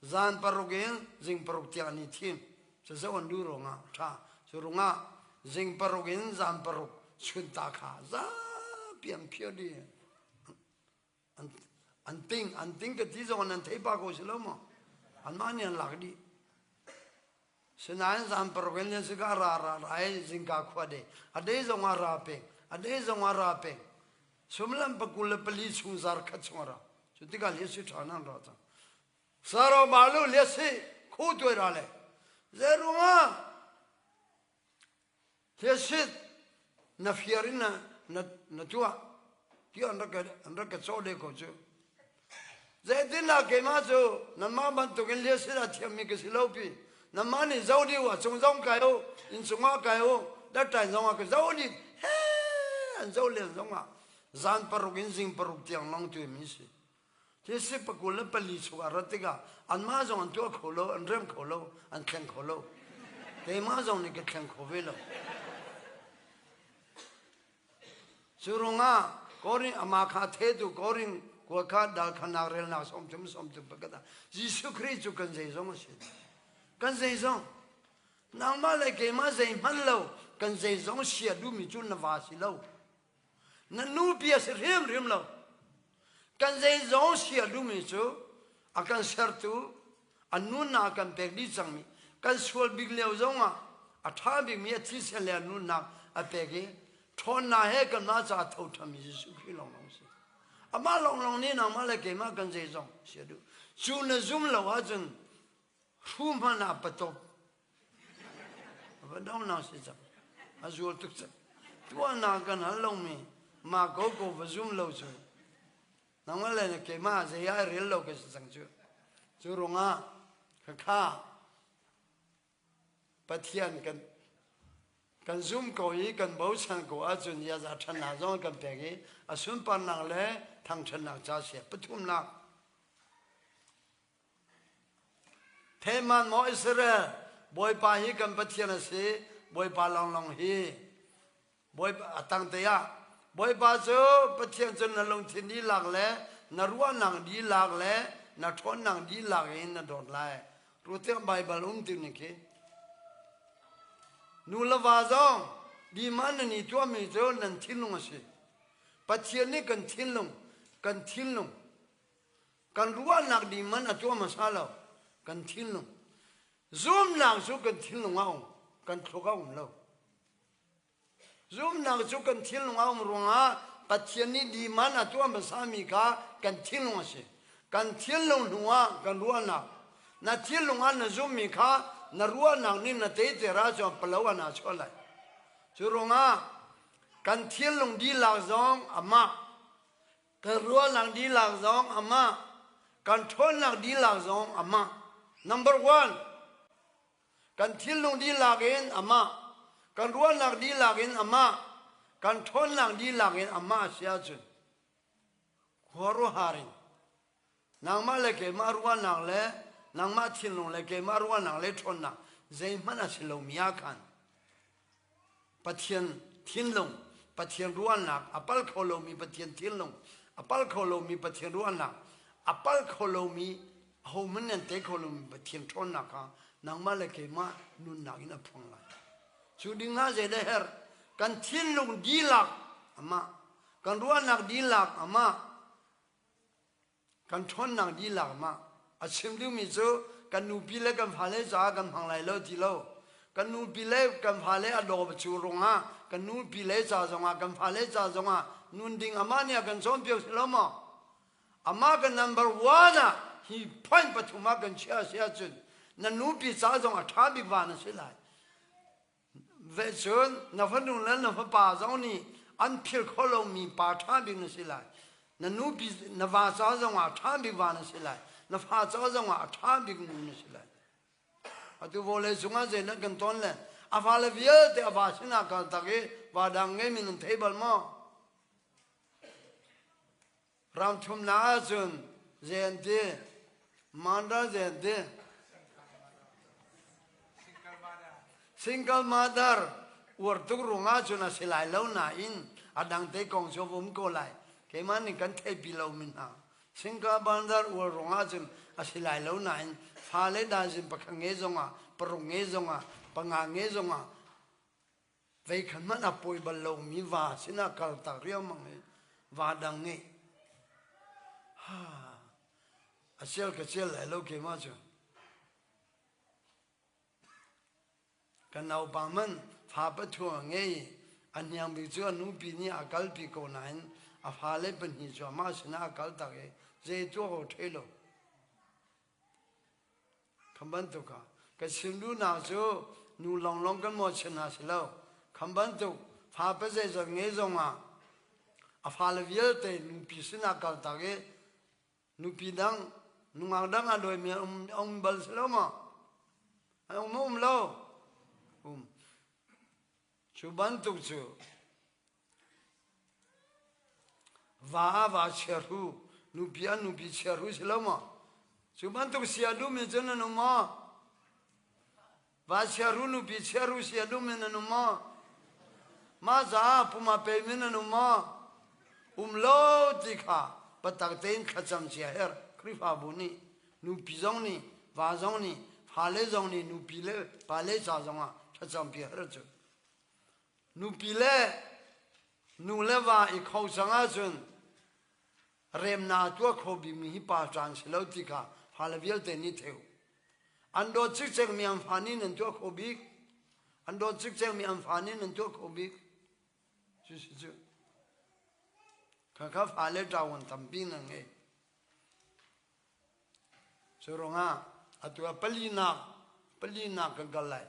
zan paruk in zing paruk tiang an i thim. Cucu an duh ruangah ṭha. Cu ruangah zing paruk in zan paruk chunta kha zapi an phiar dih. An ting, an ting ka ti zong nan thei pah ko si lo maw? Anmah nih an lak dih. Sinain zan paruk in nan sika ra ra ra i zingka khua de. A dei zong ah ra peng, a dei zong ah ra peng. Sumlam 24 chung zar khat chung ra. Cu tikah li si ṭha nan ra cang. Saro malu le si khu tuai ra le. Zeirungah Hliasit na fiar in na tuah ti an rak ka cawh le ko cu. Zeitindah keimah cu nanmah bantukin hliasit a thiammi ka si lo pi. Nanmah nih zo dih u, a cung zong kai u, inn cungah kai u, datṭain zongah ka zo dih. He an zo len zongah zan paruk in zing paruk tiang lawng tuimi si. Hi si 24 chung ah rat tikah anmah zong an tuah kho lo, an rem kho lo, an thleng kho lo. Keimah zong nih ka thleng kho ve lo. Cu ruangah Korin amah kha thetu Korin kua kha dal khanak relnak 30 31 ah Jesuh Khrih cu kan zeizong a si. Kan zeizong. Nangmah le keimah zeihmanh lo kan zeizong sia duhmi cu na va si lo. Na nupi a si hrimhrim lo. Kan zeizong sia duhmi cu a kan sertu, a nunnak a kan pek dih cangmi, kan sual bik lio zongah a ṭha bikmi a thisen le a nunnak a pek i ṭhawnnak he kanmah caah tho ṭhanmi Jesuh Khrih lawnglawng si. Amah lawnglawng nih nangmah le keimah kan zeizong sia duh. Cu na zum lo ahcun hru hmanh ah patop va dongnak si cang a zual tuk cang tuahnak kan hal lomi mah ko ko va zum lo cu nangmah le na keimah zei ai rel lo ka si cang cu cu ruangah khakha Pathian kan kan zum ko i kan bochan ko ahcun yaza ṭhannak zong kan pek i a sunparnak le thangṭhatnak ca sia pathumnak Theman maw Israel, Bawipa hi kan Pathian a si, Bawipa lawnglawng hi. Bawipa a tangte ah Bawipa cu Pathian cu na lungthin dihlak le na ruahnak dihlak le na ṭhawnnak dihlak in na dawt lai. Rutiang Baibal um ti ning khi. Nu le va zong dima nan i tuahmi cu nan thinlung a si. Pathian nih kan thinlung, kan thinlung Kan ruahnak ding man a tuah hmasa lo. Kan thinlung. Zumnak cu kan thinlung ah um. Kan thluak ah um lo. Zumnak cu kan thinlung ah um ruangah Pathian nih diman a tuah hmasami kha kan thinlung a si. Kan thinlung hnu ah kan ruahnak. Na thinlung ah na zummi kha na ruahnak nih na teiter ahcun palo ah naa chuah lai. Cu ruangah kan thinlung dihlak zong amah Kan ruahnak dihlak zong amah, kan ṭhawnnak dihlak zong amah. Number one, kan thinlung dihlak in amah, kan ruahnak dihlak in amah, kan ṭhawnnak dihlak in amah a si ahcun khuaruahhar in nangmah le keimah ruahnak le nangmah thinlung le keimah ruahnak le ṭhawnnak zeihmanh a si lomi ah khan Pathian thinlung, Pathian ruahnak, a pal kho lomi Pathian thinlung, a pal kho lomi Pathian ruahnak, a pal kho lomi ahohmanh nan tei kho lomi Pathian ṭhawnnak kha nangmah le keimah nunnak in a phuang lai. Cu ding ah zeidah herh? Kan thinlung dihlak amah, kan ruahnak dihlak amah, kan ṭhawnnak dihlak mah a chim duhmi cu kan nupi le kan fale caah kan hmang lai lo ti lo. Kan nupi le kan fale a daw cu rungah kan nupi le ca zongah kan fale ca zongah nun ding amah nih a kan cawnpiak si lo maw? Amah kan number one ah hi point pathum ah kan chiah si ahcun na nupi ca zong a ṭha bik va na si lai. Ve cun na fanu le na fapa zong nih an philh kho lomi pa ṭha bik na si lai. Na nupi na va ca zong ah ṭha bik va na si lai. Na fa ca zong ah a ṭha bik nu na si lai. Atu vawlei cungah zeidah kan ton le a fale vialte a va sinah kal tak i va dang ngeimi nan thei bal maw? Ram thumnak ahcun zei an ti? Mandal zei an ti? Single mother uar tuk ruangah cun a si lai lo nain a dang te kong cu a um ko lai. Keimah nih kan theihpi lomi hna. Single mother uar ruangah cun a si lai lo nain fale dazin pakhat nge zongah, paruk nge zongah, panga nge zongah Veikhat hmanh a pawi bal lomi va sinah kaltak riangmang i va dang ngeih. Ha, a sial ka sial lai lo keimah cu. Kan naupa man fa pathum a ngei i a hniang bik cu a nupi nih a kalpi ko nain a fale pahnih cu amah sinah a kaltak i zei tuah ko thei lo. Kha bantuk ah ka chim duhnak cu nu lawnglawng kan mawhchiat hna si lo. Kha bantuk fa pazeizat ngei zongah a fale vialte nupi sinah kaltak i nupi dang nungak dang a dawimi an um, um bal si lo maw? An um um lo? Um. Cu bantuk cu Va a va chiahru, nupi a nupi chiahru si lo maw? Cu bantuk si a duhmi cu nan um maw? Va chiahru, nupi chiahru si a duhmi nan um maw? Mah caah pum a pemi nan um maw? Um lo ti kha patak tein thlacam cia herh. Khrihfabu nih, nupi zong nih, va zong nih, fale zong nih, nupi le pale ca zongah thlacam pi herh cu. Nupi le nu le va i kho cang ahcun remnak a tuah kho bikmi hi pa caan si lo ti kha fale vialte nih theu. An dawt cikcekmi an fa nih nan tuah kho bik. An dawt cikcekmi an fa nih nan tuah kho bik. Cu si cu. Khakha fale ṭawan tampi nan ngei. Cu ruangah atu ah palinak palinak kan kal lai.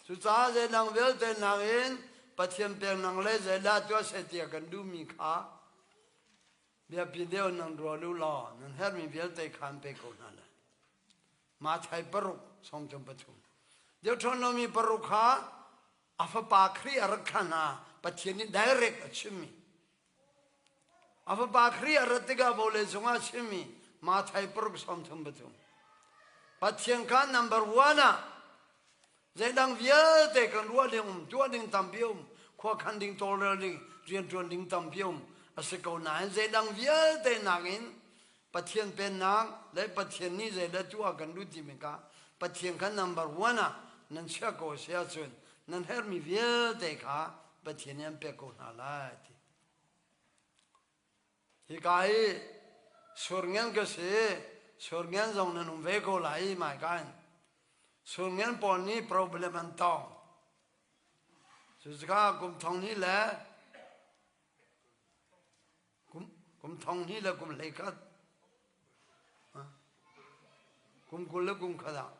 Cucaah zeidang vialte nakin Pathian peknak le zeidah tuah seh ti a kan duhmi kha biapi deuh nan rual u law nan herhmi vialte kha an pek ko hna lai. Matthai paruk 33. Deuteronomy paruk kha a fapa Khrih a rak thlah hna Pathian nih direct a chimmi a fapa Khrih a rat tikah vawlei cungah a chimmi Matthai paruk 33 Pathian kha number one ah zeidang vialte kan ruah ding um tuah ding tampi um khua khan ding tawlrel ding rianṭuan ding tampi um a si ko nain zeidang vialte nakin Pathian pennak le Pathian nih zeidah tuah kan duh timi kha Pathian kha number one ah nan chiah ko a si ahcun nan herhmi vialte kha Pathian nih an pek ko hna lai ti. Hika hi surngen ka si, surngen zong nan um ve ko lai i mai ka in. Surngen pawl nih problem an tong. Cucaah kum thong hnih le Kum thong hnih le kum 11 kum 20 le kum khat ah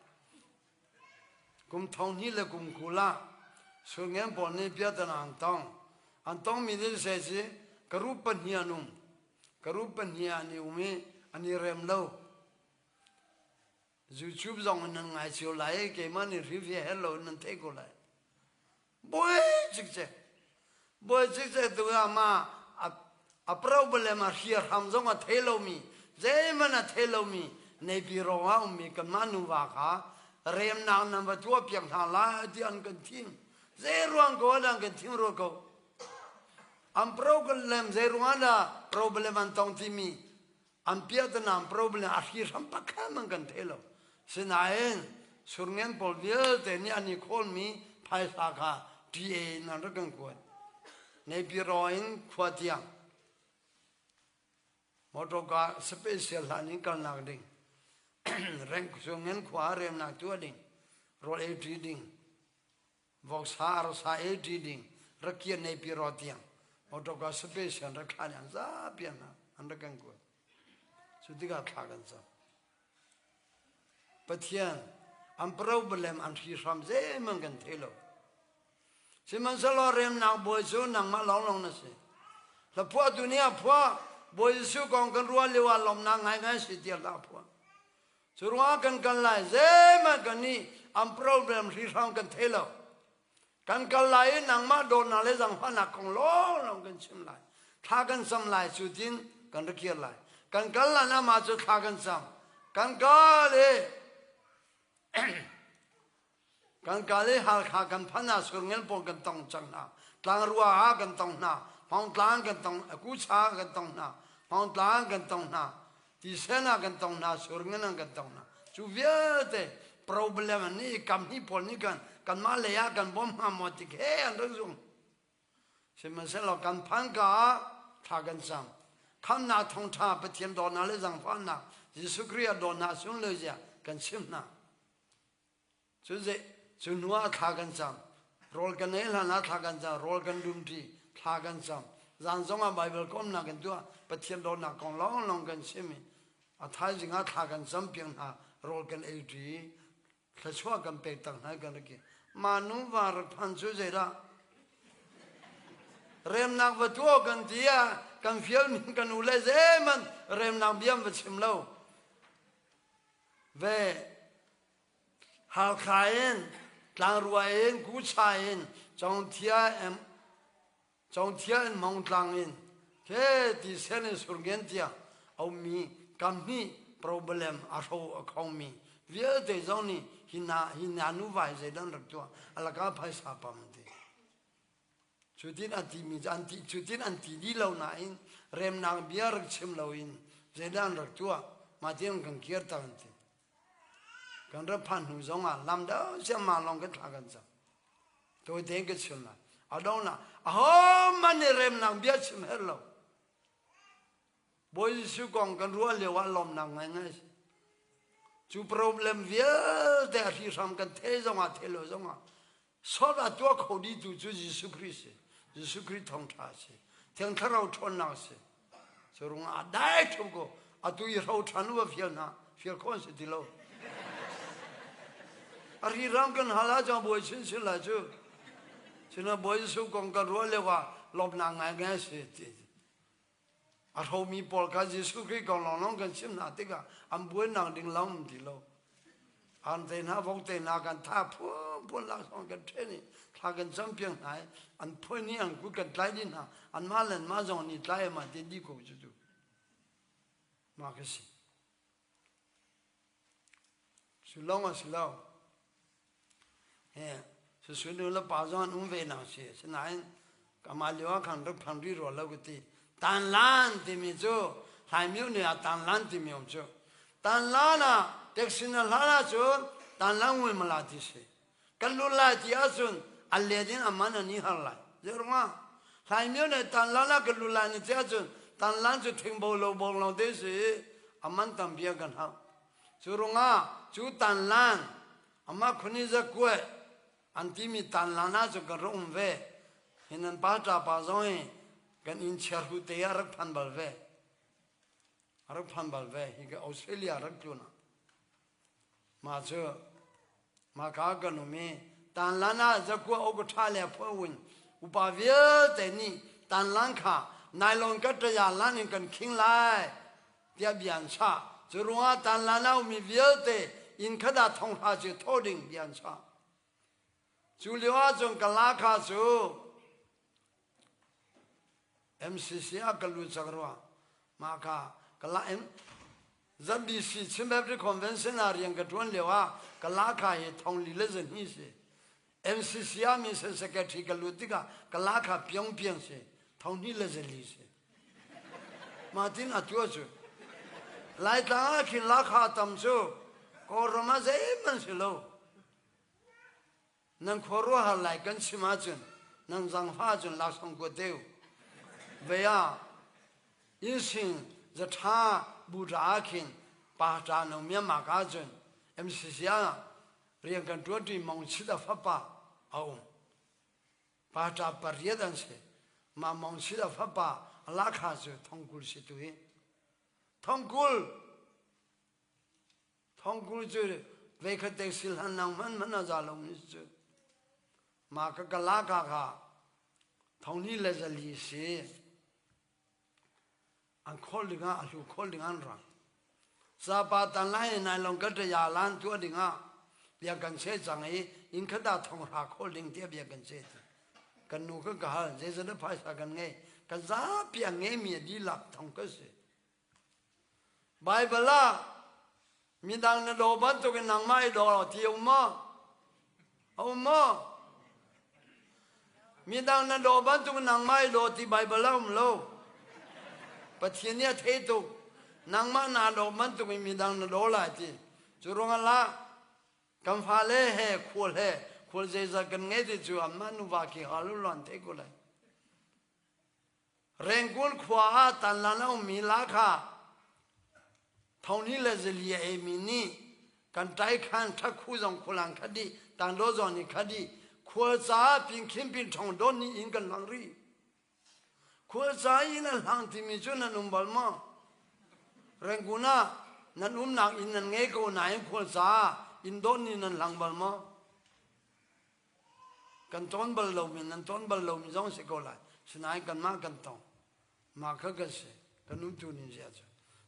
kum thong hnih le kum 20 ah surngen pawl nih biatana an tong. An tongmi nih zei si karup pahnih an um. Karup pahnih an i um i an i rem lo. YouTube zong in nan ngai cio lai i keimah nih review her lo in nan theih ko lai. Buai cikcek. Buai cikcek tu ah ma a problem a hria hram zong a thei lomi zeihmanh a thei lomi neipi rawng ah ummi kanmah nuva kha remnak nan va tuah piak hna lai ti an kan thim. Zei ruang ko ah an kan thim rua ko. An problem zei ruang ah dah problem an tong timi an piahtanam problem a hrihram pakhat man kan thei lo sinain surngen pawl vialte nih an i khawlmi phaisa kha TA in an rak kan kuat. Naypyidaw in khua tiang motor car special hlan in kalnak ding rank sungin khua remnak tuah ding rawl ei ṭi ding voksa arsa ei ṭi ding rakia Naypyidaw tiang motor car special rak thlah an zapi an an rak kan kuat. Cu tikah thla kan cam. Pathian an problem an hrihram zeihmanh kan thei lo. Sihmanhsehlaw remnak bawi cu nangmah lawnglawng na si. Hlaphuahtu nih a phuah, Bawi Jesuh kong kan ruah lio ah lawmhnak ngaingai si tiah hla a phuah. Cu ruangah kan kal lai, zeihmanh kan nih an problem hrihram kan thei lo. Kan kal lai i nangmah dawtnak le zaangfahnak kong lawnglawng kan chim lai. Thla kan cam lai cu tin kan ra kir lai. Kan kal lan amah cu thla kan cam. Kan kal i kan kal i Halkha kan phan ah Surngen pawl kan tong cang hna. Tlangrua ah kan tong hna. Hmawngtlang kan tong, Kucha kan tong hna. Hmawngtlang kan tong hna. Tisen ah kan tong hna, surngen ah kan tong hna. Cu vialte problem an nih kam hi pawl nih kan kanmah lei ah kan bawm hnga maw ti he an rak zung. Sihmanhsehlaw kan phan ka ah thla kan cam. Khamnak thawngṭha Pathian dawtnak le zaangfahnak Jesuh Khrih a dawtnak sunglawi zia kan chim hna. Cu zei cu hnu ah thla kan cam. Rawl kan ei hlan ah thla kan cam. Rawl kan dum ṭi, thla kan cam. Zan zong ah Baibal komnak kan tuah. Pathian dawtnak kong lawnglawng kan chim i a thaizing ah thla kan cam piak hna. Rawl kan ei ṭi. Thluachuah kan pek tak hna kan rak i mah nu va rak phan cu zeidah remnak va tuah kan ti ah kan fialmi kan u le zeihmanh remnak bia va chim lo ve Halkha in, Tlangrua in, Kucha in, Congthia in, Congthia in Hmawngtlang in, he ti sen in Surngen tiang a ummi kamhnih problem a hro a khongmi vialte zong nih hi hna hi hna nuva hi zeidah an rak tuah a lakah phaisa pam an ti. Cutin a timi cu an ti cutin an ti dih lo nain remnak bia rak chim loin zeidah an rak tuah mah tiang kan kir tak an ti. Kan rak phan hnu zong ah lam deuh siangmang lawng kan thla kan cam. Tawi tein ka chim lai. A dongnak ahohmanh nih remnak bia chim herh lo. Bawi Jesuh kong kan ruah lio ah lawmnak ngaingai si. Cu problem vialte a hrihhram kan thei zong ah thei lo zong ah Solve a tuah kho dihtu cu Jesuh Khrih si. Jesuh Khrih thawngṭha a si. Thiang Thlarau ṭhawnnak a si. Cu ruangah a dai ṭhum ko. Atu i hro ṭhan u va fial hna. Fial khawh an si ti lo. A riram kan hal ahcun a buai chinchin lai cu. Cuna Bawi Jesuh kong kan ruah lio ah lawmhnak ngaingai a si ti. A hromi pawl kha Jesuh Khrih kong lawnglawng kan chim hna tikah an buainak ding lam ti lo. An te hna, vok te hna kan tha phunphun laksawng kan ṭhen i thla kan campiak hna i an phuan i an kut kan tlai dih hna. Anmah le anmah zong nih tlai ma ti dih ko cu cu. Mah ka si. Cu lawng a si lo. Susu nu le pa zong an um ve nak si. Asinain kamah lio ah khan rak phan rih rua lo ka ti. Tanlan timi cu Hlaimio nih ah tanlan timi um cu. Tanlan ah taxi na hlan ahcun tanlan ngui mala ti si. Kan lut lai ti ahcun a let in a man an i har lai. Zeirungah Hlaimio nih tanlan ah kan lut lai ni ti ahcun tanlan cu thingbo lo bong lo te si a man tampi a kan hauh. Cu ruangah cu tanlan amah khuni zakuai an timi tanlan ah cu kan rak um ve. Hi nan pa ṭa pa zong hi kan inn chiarhu te ah rak phan bal ve. A rak phan bal ve. Hi ka Australia rak tlun ah. Mah cu mah ka kan um i tanlan ah zakua ok ṭha le phuah win upa vialte nih tanlan kha nylon ka ṭaya lan in kan khing lai tiah bia an chah. Cu ruangah tanlan a ummi vialte inn khat ah thonghra cu thawh ding bia an chah. Cu lio ahcun ka lahkhah cu MCC ah ka lut cang rua. Mah kha ka la ZBC Chin Baptist Convention ah rian ka ṭuan lio ah ka lahkhah hi thong li le zahnih si. MCC ah mission secretary ka lut tikah ka lahkhah piong piang si. Thong hnih le zali si. Mah tin a tuah cu. Laitlang ah khin lahkhah tam cu Kawlram ah zeihmanh si lo. Nan khuaruahhar lai kan chim ahcun nan zangfah ahcun laksawng kuat te u. Vei ah innsing zatha buṭa ah khin pa ṭa no Myanmar ka ahcun MCC ah rian kan ṭuanṭi Mong Chit a fapa a um. Pa ṭa pariat an si. Mah Mong Chit a fapa a lahkhah cu thongkul si tu hi. Thongkul! Thongkul cu veikhat te sil han nang hman hman a za lo mi cu. Ma ka ka la ka kha thongni le zali si. An khol dingah a hlu khol ding an rang. Sapa tan lai nai long ka ya lan tu dingah bia kan che cang i in khata thong ra khol ding tia bia kan che ti. Kan nu ka ka hal zeizat phaisa kan ngei kan zapi an ngei mi di lak thong ka si. Baibal ah midang na daw bantukin nangmah i daw lo ti a um maw? A um maw? Midang na daw bantukin nangmah i daw ti Baibal ah um lo. Pathian nih a thei tuk. Nangmah naa daw bantukin midang na daw lai ti. Cu ruangah lah kan fale he khual he khual zeizat kan ngei ti cu anmah nuva khi hal u law an theih ko lai. Rengkun khua ah tanlan a ummi lahkhah thoni le zali a eimi nih kan ṭaikhan ṭhakhu zong khualang khat dih tangdaw zong nih khat dih khual caah pin khin pin ṭhong don nih inn kan hlang rih. Khual ca inn an hlang timi cu nan um bal maw? Rengkun ah nan umnak inn nan ngei ko nain khual caah inn don nih nan hlang bal maw? Kan tawn bal lomi nan tawn bal lomi zong si ko lai. Sinain kanmah kan tong. Mah kha kan si. Kan umtu ning zia cu.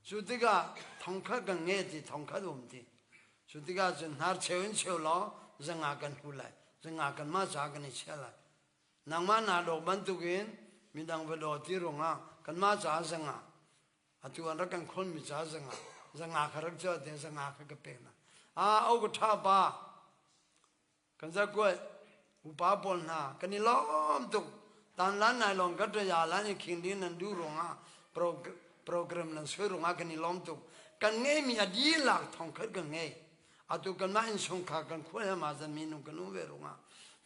Cu tikah thongkhat kan nge ti thongkhat um ti. Cu tikah cun hnar cheu in cheu law zanga kan hu lai. Zanga kanmah ca kan i chia lai. Nangmah naa dawk bantukin midang va daw ti ruangah kanmah caah zanga atu an rak kan khonmi ca zanga zanga kha rak ca te zanga kha ka pek na. Ah au ka tha pa Kan zakuat upa pawl hna kan i lawm tuk. Tan lan nai lawng ka ṭaya lan i khing ding nan duh ruangah program nan suai ruangah kan i lawm tuk. Kan ngeimi a dihlak thongkhat kan ngei. Atu kanmah innchungkhar kan khua he ma zan minung kan um ve ruangah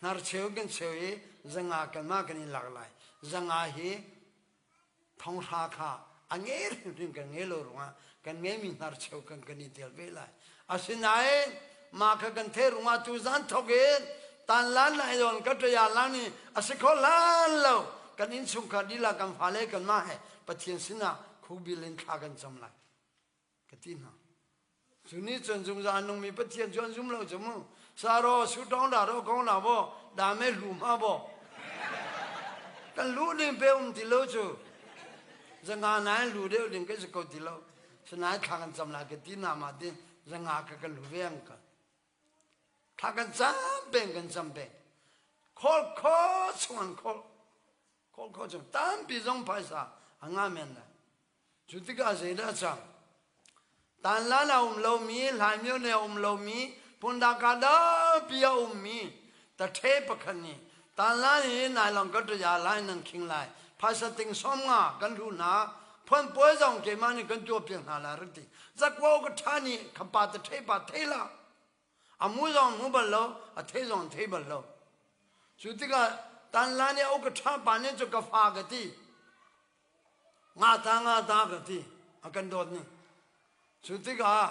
hnarcheu kan cheu i zanga kanmah kan i lak lai. Zanga hi thonghra kha a nge hrimhrim kan ngei lo ruangah kan ngeimi hnarcheu kan kan i tel ve lai. Asinain mah kha kan theih ruangah tu zan thok in tan lan lai don ka ṭaya lang ni a si kho lan lo kan innchungkhar lila kan fale kan mah he Pathian sinah khukbil in thla kan cam lai. Ka ti hna. Cu nih cun zungzal nungmi Pathian cu an zum lo cu mu. Saro su tong da ro kong la bo da me lu ma bo. Kan lu ding pe um ti lo cu. Zanga nai lu deuh ding ka si ko ti lo. Sanai thla kan cam la ka ti na ma din zanga ka kan lu ve ang ka. Thla kan cam peng kan cam peng. Khol kho chung an khol. Khol kho chung tampi zong phaisa a nga men lai. Cu tikah zeidah a cang? Tanlan a um lomi, Hlaimyo ne a um lomi, Pundaka tampi a ummi taṭhe pakhat nih tanlan hi nailong ka ṭaya lai nan khing lai, phaisa ting som nga kan hlu hna, phuan puai zong keimah nih kan tuah piak hna lai rak ti. Zakuau ka ṭha nih khapa taṭhe pa thei la. A mu zong hmu bal lo, a thei zong thei bal lo. Cu tikah tanlan i a ka ṭha pa nih cu ka fa ka ti. Ngata ngata ka ti a kan dawt ning. Cu tikah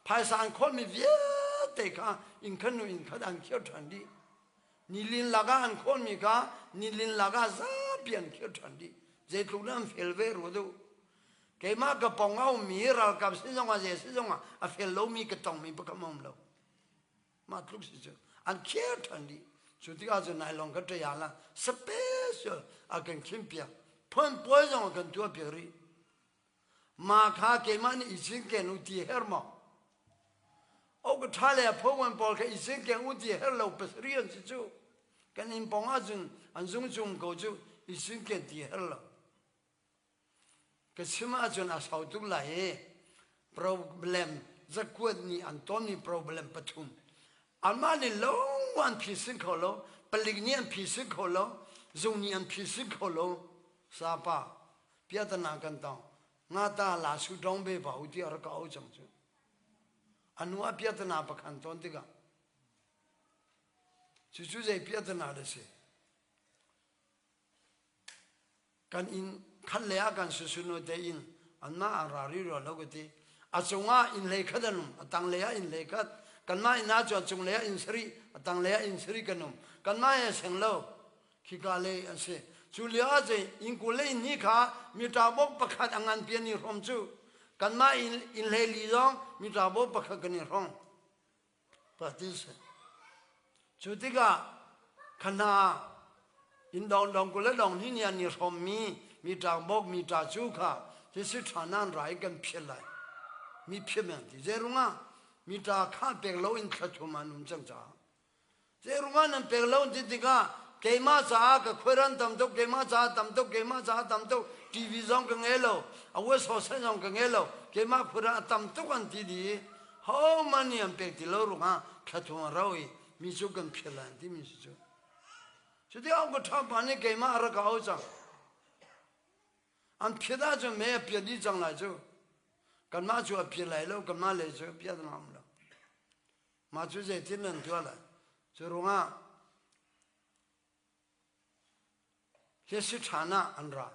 phaisa an khawlmi vialte kha inn khat hnu inn khat an khir ṭhan dih. Nilin lakah an khawlmi kha nilin lakah zapi an khir ṭhan dih. Zeitluk dah an fel ve rua duh. Keimah ka pong a ummi ralkap si zongah zei si zongah a fel lomi ka tongmi pakhat um lo. Mah tluk si cu an khir ṭhan dih. Cu tikah cun nai lawng ka ṭaya la special a kan khim piak. Phone puai zong a kan tuah piak rih. Ma kha keimah nih i cinken u ti her maw? O ka ṭha le a phowan pawl kha i cinken u ti her lo pasarih an si cu. Kan inn pong ahcun an zung cung ko cu i cinken ti her lo. Ka chim ahcun a sau tuk lai i problem zakuat nih an tonmi problem pathum. Anmah nih lo an phisin kho lo, palik nih an phisin kho lo, zung nih an phisin kho lo. Sapa piatana kan tong. Ngata la su dong be ba u ti a rak ka au cang cu. Anu a piatana pakhan ton tikah. Cucu zei piahtana dah si? Kan inn khat le ah kan susunu te inn anmah an ra ri rua lo ka ti. A cungah inn hlei khat an um, a tanglei ah inn hlei khat. Kanmah inn ah cun a cunglei ah inn sarih, a tanglei ah inn sarih kan um. Kanmah he seng lo. Khika lei an si. Cu lio ah cun inn 20 le inn hnih kha mi ṭabawk pakhat a nganpi an i hrawm cu. Kanmah inn, inn hlei li zong mi ṭabawk pakhat kan i hrawng. Patis. Cu tikah khana inn dong dong 20 le dong hnih nih an i hrawmmi mi ṭangbawk mi ṭa cu kha thisi ṭha nan ra i kan phiat lai. Mi phiat men ti. Zeirungah mi ṭa kha pek lo in thla thum an um cang caah. Zeirungah nan pek lo ti tikah keimah caah ka khuairan tam tuk, keimah caah tam tuk, keimah caah tam tuk, TV zong ka ngei lo, a wesawsen zong ka ngei lo, keimah khuairan a tam tuk an ti dih i hohmanh nih an pek ti lo ruangah thla thum a rau i mi cu kan phiat lai an timi si cu. Cuti au ka ṭha pa nih keimah a rak ka au cang. An phiat ahcun mei a piat dih cang lai cu. Kanmah cu a piat lai lo, kanmah lei cu piat an um lo. Mah cu zeitin nan tuah lai? Cu ruangah Hesi ṭhan ah an ra.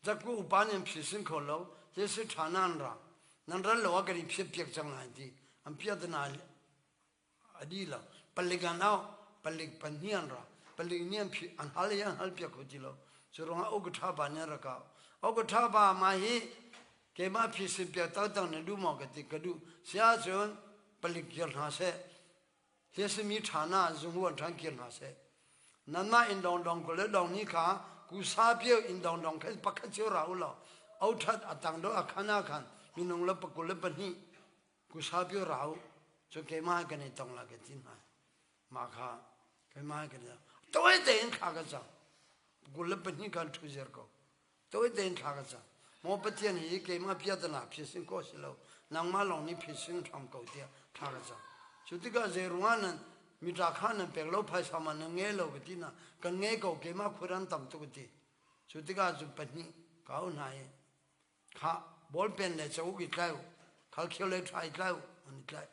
Zakku upa nih an phisin kho lo. Hesi ṭhan ah an ra. Nan ral lo ah kan i phiat piak cang lai ti. An piat na a di lo. Palik an au. Palik pahnih an ra. Palik nih an phi an hal i an hal piak kho ti lo. Cu ruangah uka pa nih an rak au. Uka pa mah hi Keimah phisin piak taktak na duh maw ka ti ka duh. Si ahcun palik kir hna seh. Hliasimi ṭha na zunghuan ṭhan kir hna seh. Nanmah inn dongdong kul le dong ni kha kusa pio inn dongdong khan pakhat cio ra u law o ṭhat a tang do a khan ah khan minung le pakul le pahnih kusa pio ra u. Cu keimah kan i tong la ka ti hna. Mah kha keimah kan i tawi tein thla ka cam. 22 kan ṭhu ziar ko. Tawi tein thla ka cam. Maw Pathian hi keimah piatana phisin ko si lo nangmah lawng nih phisin hram ko tiah thla ka cam. Cu tikah zei ruangah nan mitra kha nan pek lo phaisa ma nan ngei lo ka ti na kan ngei ko keimah khuaran tam tuk ti. Cu tikah cun pahnih ka u hna i kha ballpen le cauk i tlai u khalkhio le ṭha i tlai u an i tlai.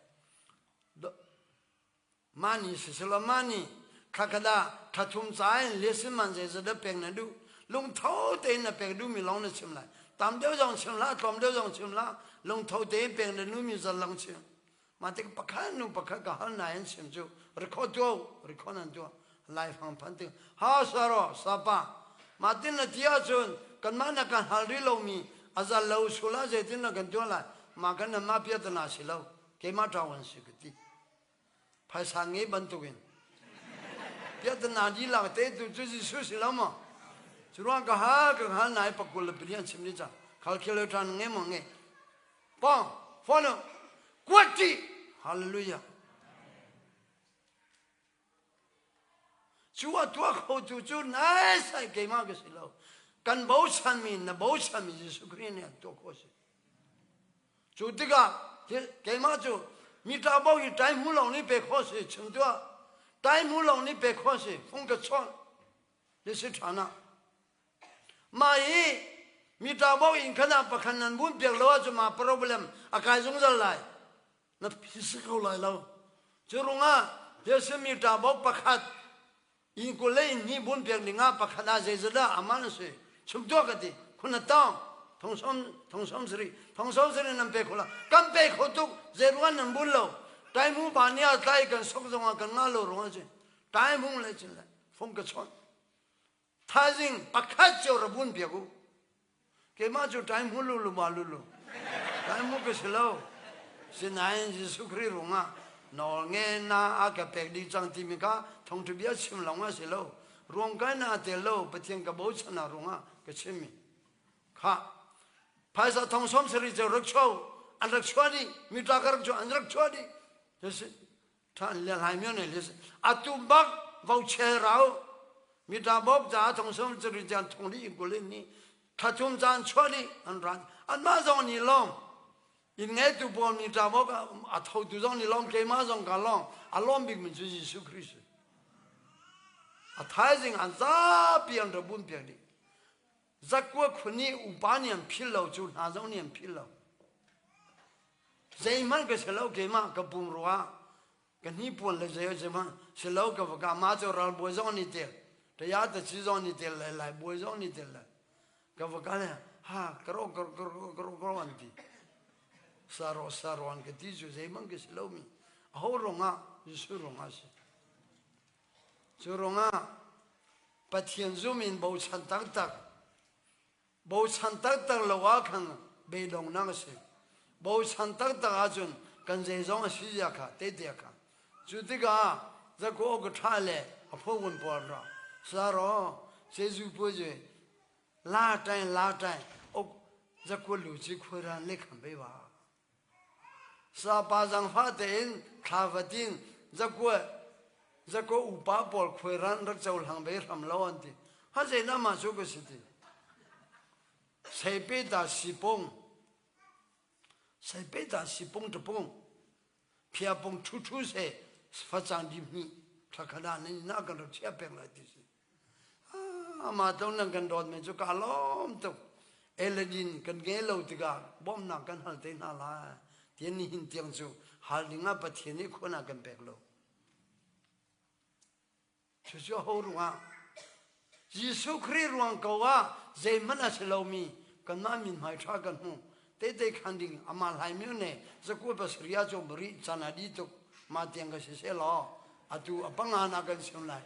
Mah nih siselaw mah nih thlakhat ah thlathum ca in lesson man zeizat dah pek na duh? Lungtho tein na pek duhmi lawng na chim lai. Tam deuh zong chim hlah, tlawm deuh zong chim hlah. Lungtho tein pek na duhmi zat lawng chim. Mah tik pakhat nu pakhat ka hal nain chim cu record tuah record nan tuah. Laifang phan tik ha saro sapa mah tin na ti ahcun kanmah na kan hal rih lomi a zal lo sul ah zeitin na kan tuah lai mah kan nan mah piatana si lo keimah ṭawan si ka ti. Phaisa ngei bantukin piahtana dihlak te tu cu Jesuh si lo maw? Cu ruang ka hal ka hal nai pakul le pali an chim ni cang. Khal khil le ṭan nge maw nge. Pong, phone kuat Hallelujah. Cu a tuah kho tu cu nai sai keimah ka si lo. Kan bochanmi na bochanmi Jesuh Khrih nih a tuah khawh si. Cu tikah keimah cu mi ṭabo hi ṭai hmu lawng nih pe khawh si chim tuah. Ṭai hmu lawng nih pe khawh si fung ka chawnh ni si ṭhan ah. Mah hi mi ṭabo inn khan ah pakhat nan bun piak lo ahcun mah problem a kai zungzal lai. Na phi ko lai lo. Cu rungah Jesuh mi ṭabo pakhat Inn 20 le inn hnih bun pek ding ah pakhat ah zeizatdah aman a si? Chum tuah ka ti. Khun a tawng. Thong thong som sarih. Thong som sarih nan pe kho la. Kan pe kho tuk. Zeiruang nan bun lo. Taimu pa nih a tlai kan sok zong ah kan ngah lo ruang a si. Taimung le chin le fung ka chawnh. Thaizing pakhat cio ra bun piak u. Keimah cu time hu lulu ma lulu. Time hu ka si lo. Sinain Jesuh Khrih rungah nawl nge na a ka pek dih cang timi kha thawngṭha bia chim lawng a si lo. Ruang kai na tel lo Pathian ka bochan ah rungah ka chimmi. Kha phaisa thong som sarih cu rak chuah an rak chuah dih mi ṭa ka rak chuah an rak chuah dih. Atu bak vochel rau mita bawk ca thong som curi caan thong li kulin ni thlathum caan chuah dih an ran anmah zong ni lawng inn ngeitu pawl mita bawk a thotu zong ni lawng keimah zong ka lawng a lawm bik mi cu Jesuh Christ a thaizing an zapi an ra bun piak dih zakua khuni upa nih an phil lo cu hna zong nih an phil lo Zeihmanh ka si lo keimah ka pum ruah. Ka hnipuan le zei zei hmanh si lo ka va ka ma cu ralbawi zong an i tel. Taya taci zong an i tel le lai bawi zong an i tel le. Ka va ka le ha karo karo karo karo karo an ti. Saro saro an ka ti cu zeihmanh ka si lomi. Aho ruangah Jesuh ruangah si. Cu ruangah Pathian zum in bochan taktak Bochan taktak lo ah khan beidonghnak a si. Bochan taktak ahcun kan zeizong a si zia kha tehte kha. Cu tikah zakua ka ṭha le a phogun pawl ra. Saro Jesu pu ju la ṭai la ṭai ok zakua lu chi khuaran le khan bei wa. Sapa zangfah tein thla fatin zakua zakua upa pawl khuairan rak cohlang ve hram lo an ti. Ha zei na ma cu ka si ti. Seipe ta sipung seipe ta sipung tapung phia pung thu thu se facang di hmi thlakhada nan na kan rak chia peng lai ti si. Amah tlung nan kan dawtmi cu kaa lawm tuk. Eladin kan ngei lo tikah bawmhnak kan hal te hna lai. Tian nihin tiang cu hal dingah Pathian nih khuan a kan pek lo. Cucu ho ruangah Jesuh Khrih ruang ko ah zeihmanh a si lomi kanmah min hmai ṭha kan hmu. Tehte khan ding amah hlai mi ne zakua pasarih ah cu bari chan a di tuk ma tiang ka si se law atu a panga na kan sim lai.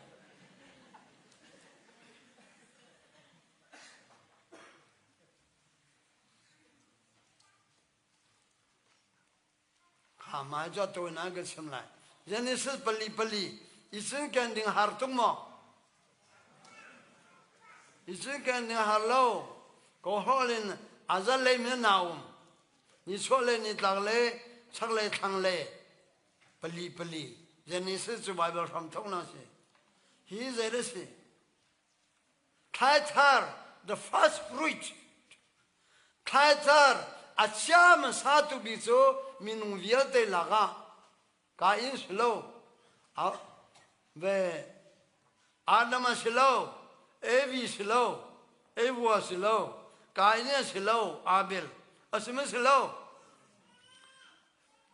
Kha mai cu a tawi na kan sim lai. Genesis pali pali i cinken ding har tuk maw? I cinken ding har lo. Ko hol in a zalei mi na um. Nichuah le nitlak le chaklei thlanglei pali pali. Genesis cu Bible hram thawknak si. Hi zei da si? Thlaithar, the first fruit. Thlaithar a chia hmasa tu bi cu minung vialte lakah Kain si lo, ve Adam a si lo, Evi si lo, Ewa si lo, Kain a si lo, Abel a si ma si lo.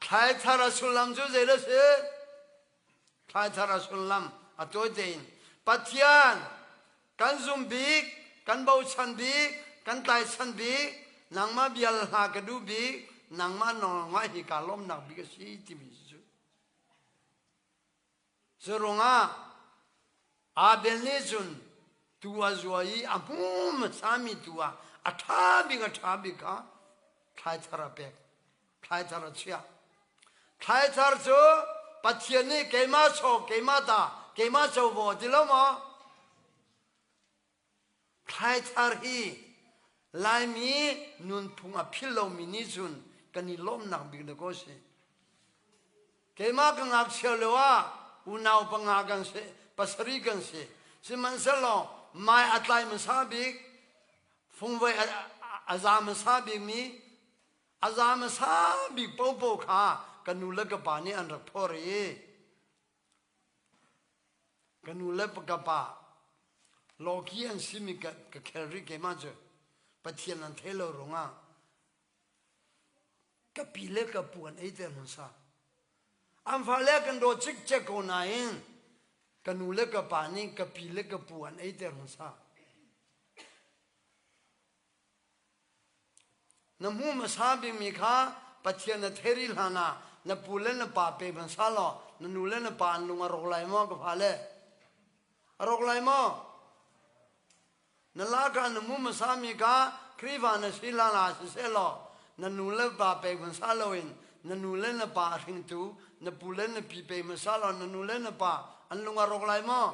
Thlaithar a sullam cu zei da si? Thlaithar a sullam a tawi tein Pathian kan zum bik, kan bochan bik, kan tlaichan bik, nangmah bial hna ka duh bik, nangmah nawl ngai hi kaa lawmnak bik a si timi cu. Cu ruangah Abel nih cun tu a zua i a hmu hmasami tu ah a ṭha bik a ṭha bik kha thlaithar a pek. Thlaithar a chiah. Thlaithar cu Pathian nih keimah chaw, keimah ta, keimah covo a ti lo maw? Thlaithar hi Laimi nunphung a phil lomi nih cun kan i lawmhnak bik dakaw a si. Keimah ka ngakchia lio ah unau panga kan si, pasarih kan si. Sihmanhsehlaw mai a tlai hmasa bik, fungvei a za hmasa bikmi a za hmasa bik paohpaoh kha ka nu le ka pa nih an rak phor i ka nu le ka pa lawki an simi ka khel rih keimah cu Pathian an thei lo ruangah ka pi le ka pu an ei ter hmasa an fale kan dawt cikcek ko nain ka nu le ka pa nih ka pi le ka pu an ei ter hmasa Na hmu hmasa bikmi kha Pathian na thei rih hlan ah na pu le na pa pe hmasa law na nu le na pa an lung a rawk lai maw ka fale? A rawk lai maw? Na lak ah na hmu hmasami kha Khrihfa na si hlan ah siseh law na nu le pa pe hmasa loin na nu le na pa a hringtu na pu le na pi pe hmasa law na nu le na pa an lung a rawk lai maw?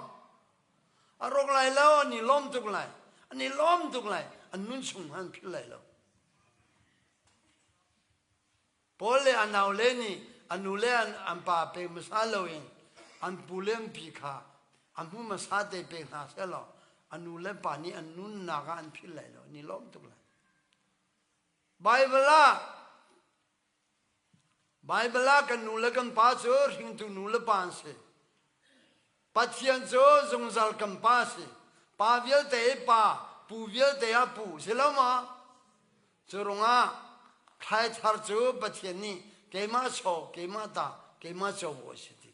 A rawk lai lo, an i lawm tuk lai. An i lawm tuk lai. An nun chung an philh lai lo. Paul le a naule nih a nu le an pa pe hmasa loin an pu le an pi kha a hmu hmasa te pe hna seh law a nu le pa nih an nunnak ah an philh lai lo. An i lawm tuk lai. Bible ah Baibal ah kan nu le kan pa cu hringtu nu le pa an si. Pathian cu zungzal kan pa a si. Pa vialte i pa, pu vialte ah pu si lo maw? Cu ruangah thlaithar cu Pathian nih keimah chaw, keimah ta, keimah covo a si ti.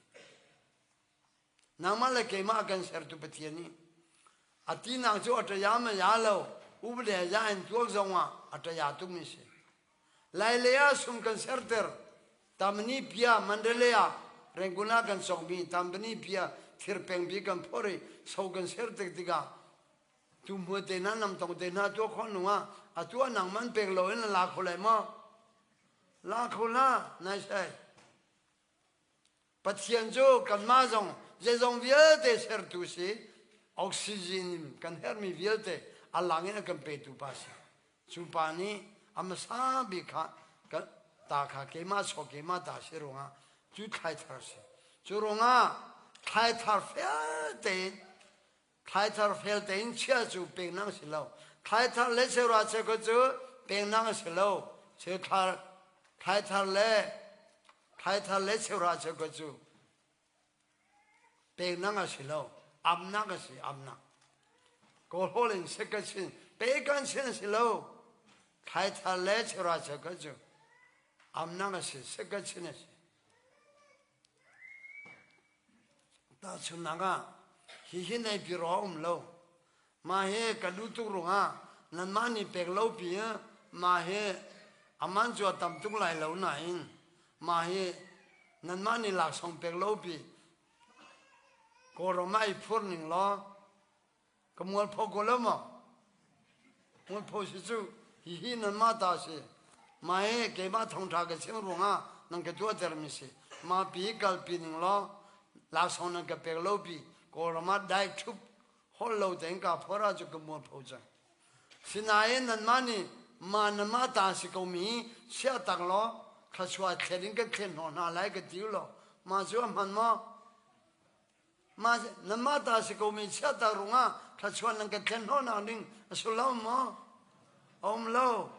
Nangmah le keimah a kan sertu Pathian nih a tinak cu a ṭaya ma ya lo upade ya in tuak zongah a ṭaya tukmi si. Lailei ah sum kan serter Tamani pia Mandalay ah Rangoon ah kan sokmi Tambani pia thirpeng bi kan phor i so kan ser tik tikah tu hmu te hna nam tong te hna tuah khawh nung ah a tuah nang man pek lo in la kho lai maw la kho la nai sai Pathian cu kanmah zong zeizong vialte sertu si oxygen kan herhmi vialte a lang in a kan petu pa si cu pa nih a hmasa bik kha ta kha keimah chaw keimah ta si ruangah cu thlaithar si cu ruangah thlaithar fel tein Thlaithar fel tein chia cu peknak si lo. Thlaithar le cheura cheukhat cu peknak a si lo. Cheuthar thlaithar le thlaithar le cheura cheukhat cu peknak a si lo. Amnak a si, amnak. Kawlhawl in sek sin, pekan sin a si lo. Thlaithar le cheura cheukhat cu amnak a si, sek sin a si. Tahchunhnak ah, hihi nei biro a um lo. Mah hi ka duh tuk ruangah nanmah nih pek lo pi mah hi aman cu a tam tuk lai lo nain mah hi nanmah nih laksawng pek lo pi Kawlram ah i phur ning law Ka mualpho ko lo maw? Mualpho si cu hihi nanmah ta si. Mah hi keimah thawngṭha ka chim ruangah nan ka tuahtermi si. Mah pi kalpi ning law laksawng nan ka pek lo pi Kawlram ah dai ṭhup holh lo tein kaa phor ahcun ka mualpho cang. Sinain nanmah nih mah nanmah ta si komi chiahtak law thluachuah thlen in kan thlen hnawh hna lai ka ti u law mah cu a hman maw? Mah nanmah ta si ko mi chiahtak rungah thluachuah nan kan thlen hnawhnak ding a si lo maw? A um lo.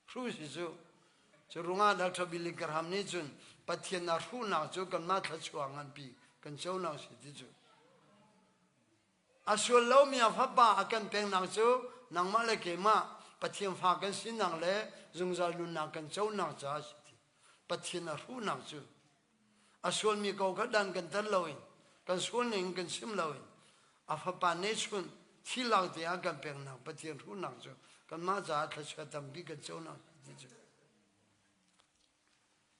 Hru si cu. Cu rungah Dr. Billy Graham nih cun Pathian a hruhnak cu kanmah thluachuah nganpi kan conak si ti cu. A sual lomi a fapa a kan peknak cu nangmah le keimah Pathian fa kan sinak le zungzal nunnak kan conak caah a si ti. Pathian a hruhnak cu A sualmi ko kha dan kan tat loin kan sual ning kan chim loin a fapa nehchun thi lak te ah kan peknak Pathian hruhnak cu kanmah caah thluachuah tampi kan conak ti cu.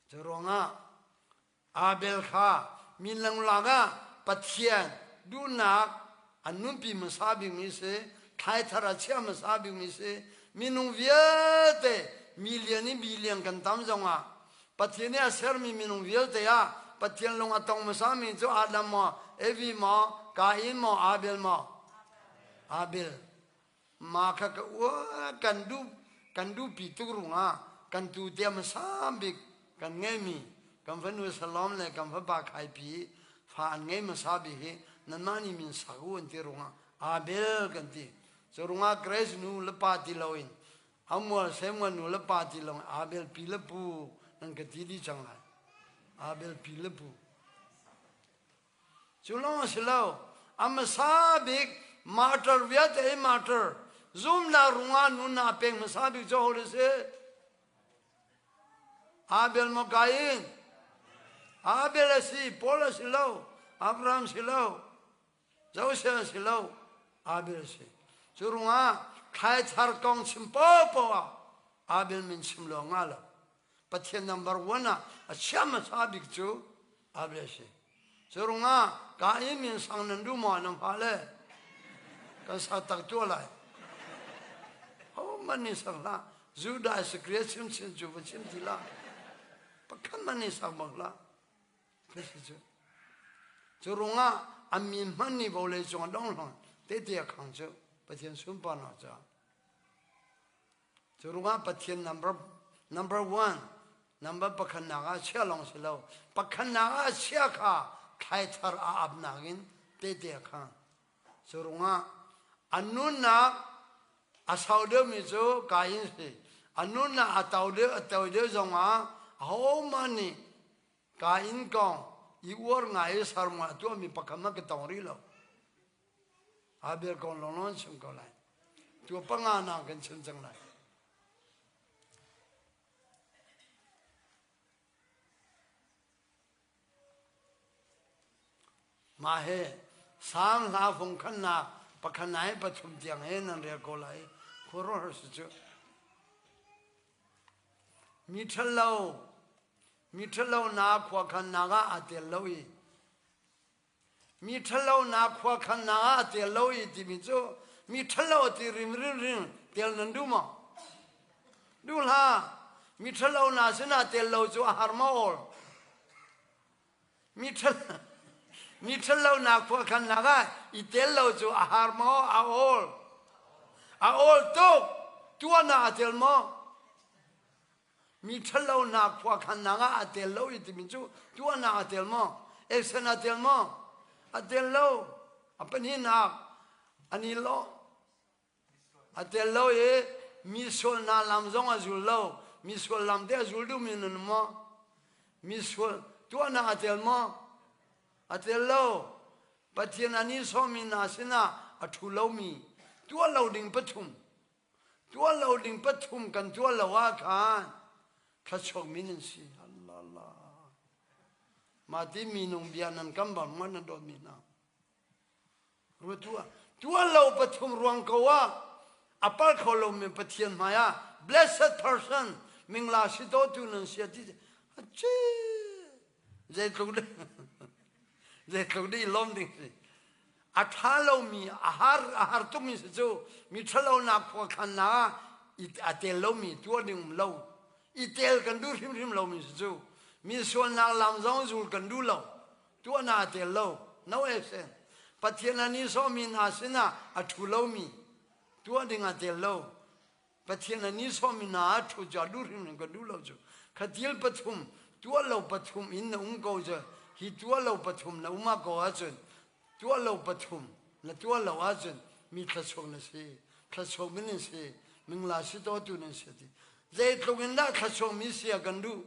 Cu ruangah Abel kha minlang lak ah Pathian duhnak an nunpi hmasa bikmi si, thlaithar a chia hmasa bikmi si, minung vialte million in billion kan tam zongah Pathian nih a sermi minung vialte ah Pathian lung a tong hmasami cu Adam maw, Evi maw, Kain maw, Abel maw? Abel. Ma kha ka ua kan duh kan duhpi tuk rungah kan tu te hmasa bik kan ngeimi kan fanu Salom le kan fapa Khaipi fa an ngei hmasa bik hi nanmah nih min sak u an ti rungah Abel kan ti. Cu rungah Grace nu le pa ti loin Amual Samuel nu le pa ti lawng Abel pi le pu nan ka ti dih cang lai. Abel pi le pu. Cu lawng a si lo. A hmasa bik martyr vialte i martyr zumnak rungah nunnak a pek hmasa bik cu ho si? Abel maw Kain? Abel a si, Paul a si lo, Abraham si lo. Joseph a si lo, Abel a si. Cu ruangah thlaithar kong chim paohpaoh ah Abel min chim lo nga lo. Pathian number one ah a chia hmasa bik cu Abel a si. Cu ruangah Kain min sang nan duh maw nan fale? Kan sa tak tuah lai. Hohmanh nih sak hlah. Judah Isakriot chimchin cu va chim ti hlah. Pakhat hmanh nih sak bak hlah. Cu ruangah a min hman nih vawlei cung a dong hlang tehte a khang cu Pathian sunparnak caah. Cu ruangah Pathian number number one number pakhatnak ah chia lawng si lo pakhatnak ah chia kha thlaithar a apnak in tehte a khang. Cu ruangah a nunnak a sau deuhmi cu Kain si. A nunnak a to deuh a to deuh zongah ahohmah nih Ka inn kong i uar ngai i sermon a tuahmi pakhat hmanh ka tong rih lo. Abel kong lawnglawng chim ko lai. Tu panga na kan chim cang lai. Mah he Salm hla fung khannak pakhat nai pathum tiang he nan rel ko lai. Khuaruahhar si cu. Mi ṭhalo, mi ṭhalo na khuakhannak ah aa tel lo i mi ṭhalo na khuakhannak ah aa tel lo i timi cu mi ṭhalo ti rim rim rim tel nan duh maw? Duh hlah. Mi ṭhalo na sinah tel lo cu a har maw awl? Mi ṭhatlonak khuakhannak ah i tel lo cu a har maw? A awl. A awl tuk. Tuahnak a tel maw? Mi ṭhatlonak khuakhannak ah a tel lo i timi cu tuahnak a tel maw? Action a tel maw? A tel lo. A pahnihnak an i lawh. A tel lo i mi sual hna lam zong a zul lo. Mi sual lam te a zul duhmi nan um maw? Mi sual tuahnak a tel maw? A tel lo. Pathian a nihsawhmi hna sinah a ṭhu lomi tuah lo ding pathum. Tuah lo ding pathum kan tuah lo ah khan thluachuakmi nan si. Allah Allah. Mah ti minung bia nan kam bang maw nan dawtmi hna? Tuah lo pathum ruang ko ah a pal kho lomi Pathian hmai ah blessed person mingla si to tu nan si ti achi zeitluk ding zeitluk ding lom ding si a tha lomi a har a har tukmi si cu mi thalo nak khua khan na a tel lomi tuah ding um lo i tel kan duh hrimhrim lomi si cu mi sualnak lam zong zul kan duh lo tuah naa tel lo no action Pathian a nihsawhmi hna sinah a ṭhu lomi tuah ding ah tel lo Pathian a nihsawhmi hna a ṭhu cu a duh hrimhrim ka duh lo cu khatil pathum tuah lo pathum in na um ko cu hi tuah lo pathum na um ah ko ahcun tuah lo pathum na tuah lo ahcun mi thluachuak na si thluachuak mi nan si mingla si to tu nan si ti zeitluk in dah thluachuak mi si a kan duh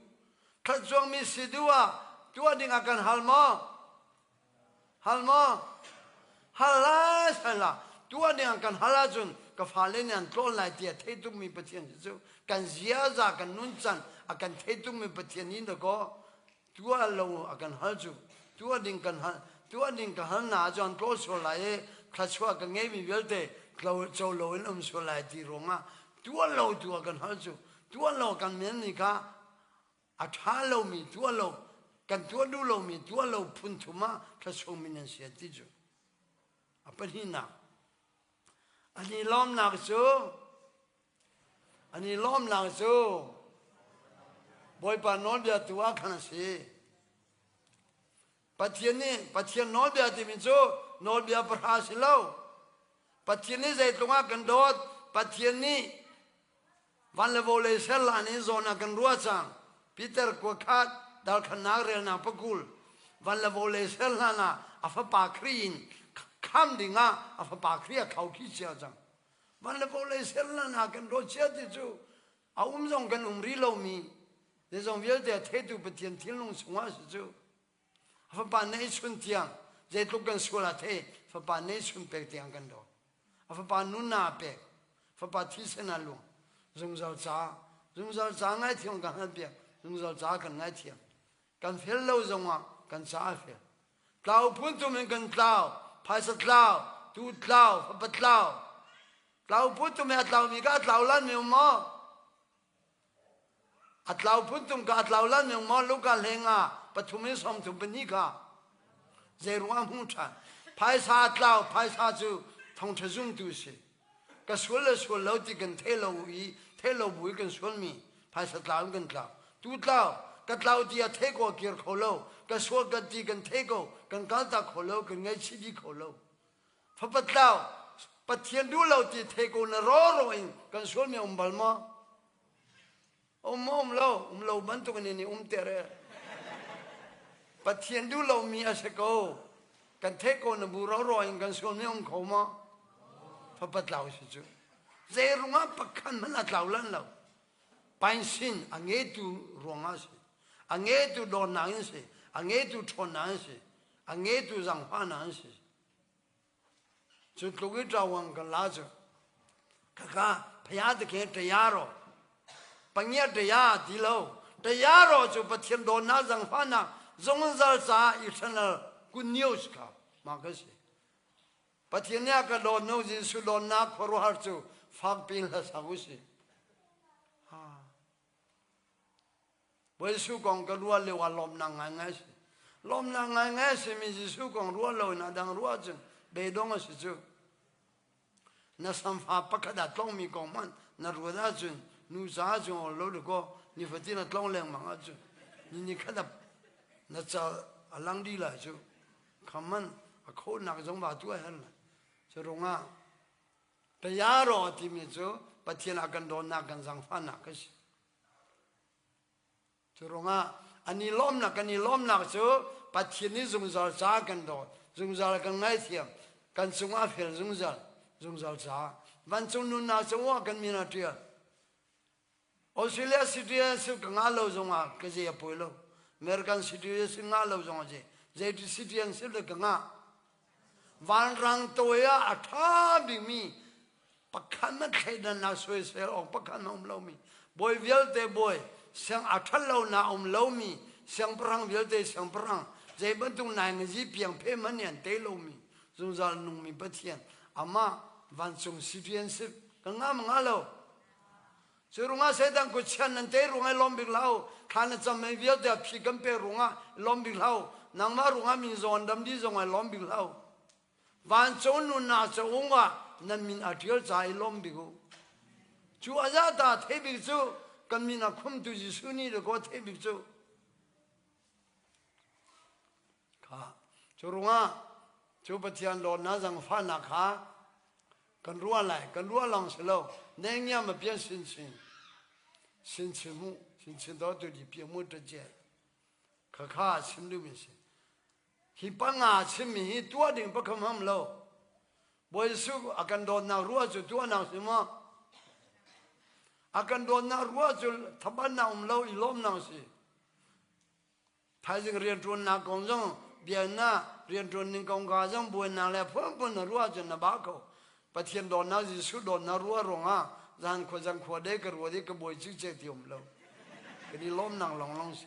Thluachuakmi si duh ah tuah ding ah kan hal maw? Hal maw? Hal lai hal lah. Tuah ding ah kan hal ahcun ka fale nih an tlawn lai ti a thei tukmi Pathian si cu kan ziaza kan nuncan a kan thei tukmi Pathian nih dakaw tuah lo a kan hal cu tuah ding kan hal tuah ding ka hal na ahcun an tlaw sual lai i thluachuah ka ngeimi vialte co lo in um sual lai ti ruangah tuah lo tu a kan hal cu tuah lo kan men ni kha a ṭha lomi tuah lo kan tuah duh lomi tuah lo phun thum ah thluachuakmi nan si ti cu a pahnihnak an i lawmnak cu an i lawmnak cu Bawipa nawlbia tu ah khan a si Pathian nih Pathian nawlbia timi cu nawlbia pahra si lo Pathian nih zeitluk ah kan dawt Pathian nih Van le vawlei ser lan in zawn ah kan ruah cang. Peter kuakhat dalkhannak relnak pakul. Van le vawlei ser hlan ah a fapa Khrih in kham ding ah a fapa Khrih a khau khi cia cang. Van le vawlei ser hlan ah kan dawt cia ti cu a um zong kan um rih lomi zeizong vialte a theitu Pathian thinlung chungah si cu. A fapa neihchun tiang zeitluk kan sual ah thei fapa neihchun pek tiang kan dawt. A fapa nunnak a pek. Fapa thisen a luang. Zungzal ca zungzal ca ngaithiam kan hal piak. Zungzal ca kan ngaithiam. Kan fel lo zongah kan ca a fel. Tlau phun tum in kan tlau. Phaisa tlau, tu tlau, fapa tlau. Tlau phun tum in a tlaumi ka a tlau lan mi um maw? A tlau phuntung ka a tlau lan ning maw Luka hlenga pathum in sawmthum pahnih kha zei ruang hmu ṭhan phaisa a tlau phaisa cu thongṭha zumtu si ka sual le sual lo ti kan thei lo i thei lo bu i kan sualmi phaisa tlau in kan tlau tu tlau ka tlau ti a thei ko kir kho lo ka sual ka ti kan thei ko kan kaltak kho lo kan ngaihchih dih kho lo Fapa tlau Pathian duh lo ti thei ko na rawro in kan sualmi um bal maw? Um maw um lo? Um lo bantuk in in um ter e. Pathian duh lomi a si ko. Kan theih ko na bu roro in kan sualmi um kho maw? Fapa tlau si cu. Zei rungah pakhan hmanh a tlau lan lo. Painsin a ngeitu ruangah si. A ngeitu dawtnak in si. A ngeitu ṭhawnnak in si. A ngeitu zangfahnak in si. Cu tluk i ṭawang kan la cu khakha phaya te ṭaya ro pangia ṭaya ti lo ṭaya ro cu Pathian dawtnak zangfahnak zungzal caah eternal good news kha. Mah ka si. Pathian nih a ka dawt Jesuh dawtnak khuaruahhar cu fakpi in hlasak u sih. Bawi Jesuh kong ka ruah lio ah lawmnak ngaingai si. Lawmnak ngaingai simi Jesuh kong ruah lo in a dang ruah cun beidong a si cu. Na samfa pakhat ah tlongmi kong hmanh na ruat ahcun nu caah cun ol lo dakaw nifatin a tlong lengmang ahcun ni ni khat ah na cal a lang dih lai cu. Khaman a khawhnak zong va tu a herh lai. Cu ruangah Payaro timi cu Pathian a kan dawtnak kan zangfahnak a si. Cu ruangah an i lawmnak kan i lawmnak cu Pathian nih zungzal ca kan dawt, zungzal kan ngaithiam, kan cungah a fel zungzal, zungzal ca. Vancung nunnak cungah kan min a ṭial. Australia citizenship ka ngah lo zongah ka zei a poi lo. American citizenship ngah lo zongah zei zei citizenship le ka ngah. Vanrang tawi ah a ṭha bikmi pakhat na thleidannak soisel awk pakhat na um lomi bawi vialte bawi siang a ṭhat lo na um lomi siangpahrang vialte siangpahrang zei bantuk naingazi piang phe man nih an tei lomi zungzal nungmi Pathian amah vancung citizenship ka ngah ma ngah lo Cu rungah Satan kutchian nan tei rungah i lawm bik hlah u. Thla na cam mei vialte a phi kan pek rungah i lawm bik hlah u. Nangmah rungah min zong an dam dih zongah i lawm bik hlah u. Vancung nunnak caung ah nan min a ṭial ca i lawm bik u. Cu a zata thei bik cu kan min a khumtu Jesuh nih dakaw thei bik cu. Kha cu rungah cu Pathian dawtnak zangfahnak kha kan ruah lai kan ruah lawng si lo nengiam a pian sin sin sin chin mu sin chin do tu di pi mu ta je kha kha chim du mi si hi panga chim mi hi tua ding pakham ham lo Bawi Jesuh a kan dawtnak ruah cu tuahnak si maw a kan dawtnak ruah cu thabannak um lo i lawmnak si Thaizing rianṭuannak kong zong biaknak rianṭuan ning kong ka zong buainak le phunphun na ruah cun na ba ko. Pathian dawtnak Jesuh dawtnak ruah ruangah zan khua zan khua de ka ruat i ka buai cikcek ti um lo. Kan i lawmnak lawnglawng si.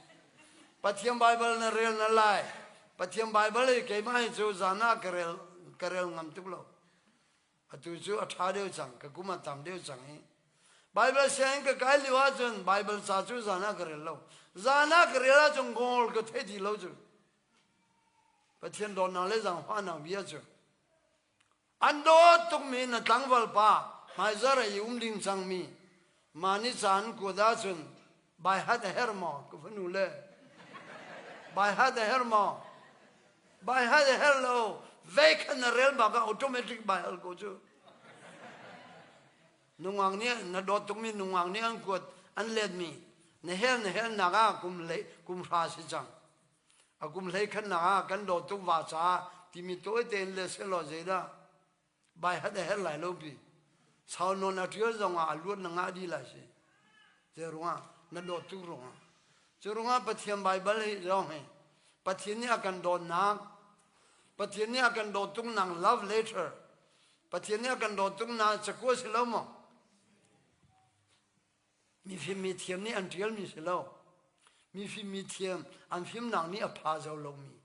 Pathian Baibal na rel na lai. Pathian Baibal i keimah hi cu zan ah ka rel ka rel ngam tuk lo. Atu cu a ṭha deuh cang, ka kum a tam deuh cang i Baibal sianginn ka kai lio ahcun Baibal ca cu zan ah ka rel lo. Zan ah ka rel ahcun ngawl ka thei ti lo cu. Pathian dawtnak le zaangfahnak bia cu an dawt tukmi na tlangval pa hmaizar i um ding cangmi mah ni caan kuat ahcun baihat a herh maw ka fanu le baihat a herh maw baihat a herh lo vei khan na rel bak ah automatic bai hal ko cu nungak nih na dawt tukmi nungak nih an kuat an letmi na hel na hel nak ah kum hlei kum hra si cang a kum hlei khan nak ah kan dawt tuk va caah timi tawi tein le selaw zeidah bai hat a her lai lo pi sau nawn a ṭial zongah a luat na ngah dih lai si te ruangah na dawt tuk ruangah cu ruangah Pathian Baibal hi zong hi Pathian nih a kan dawtnak Pathian nih a kan dawt tuk nang love letter Pathian nih a kan dawt tuk nak cakua si lo maw mifim mi thiam nih an ṭialmi si lo mifim mi thiam an fimnak nih a pha zo lomi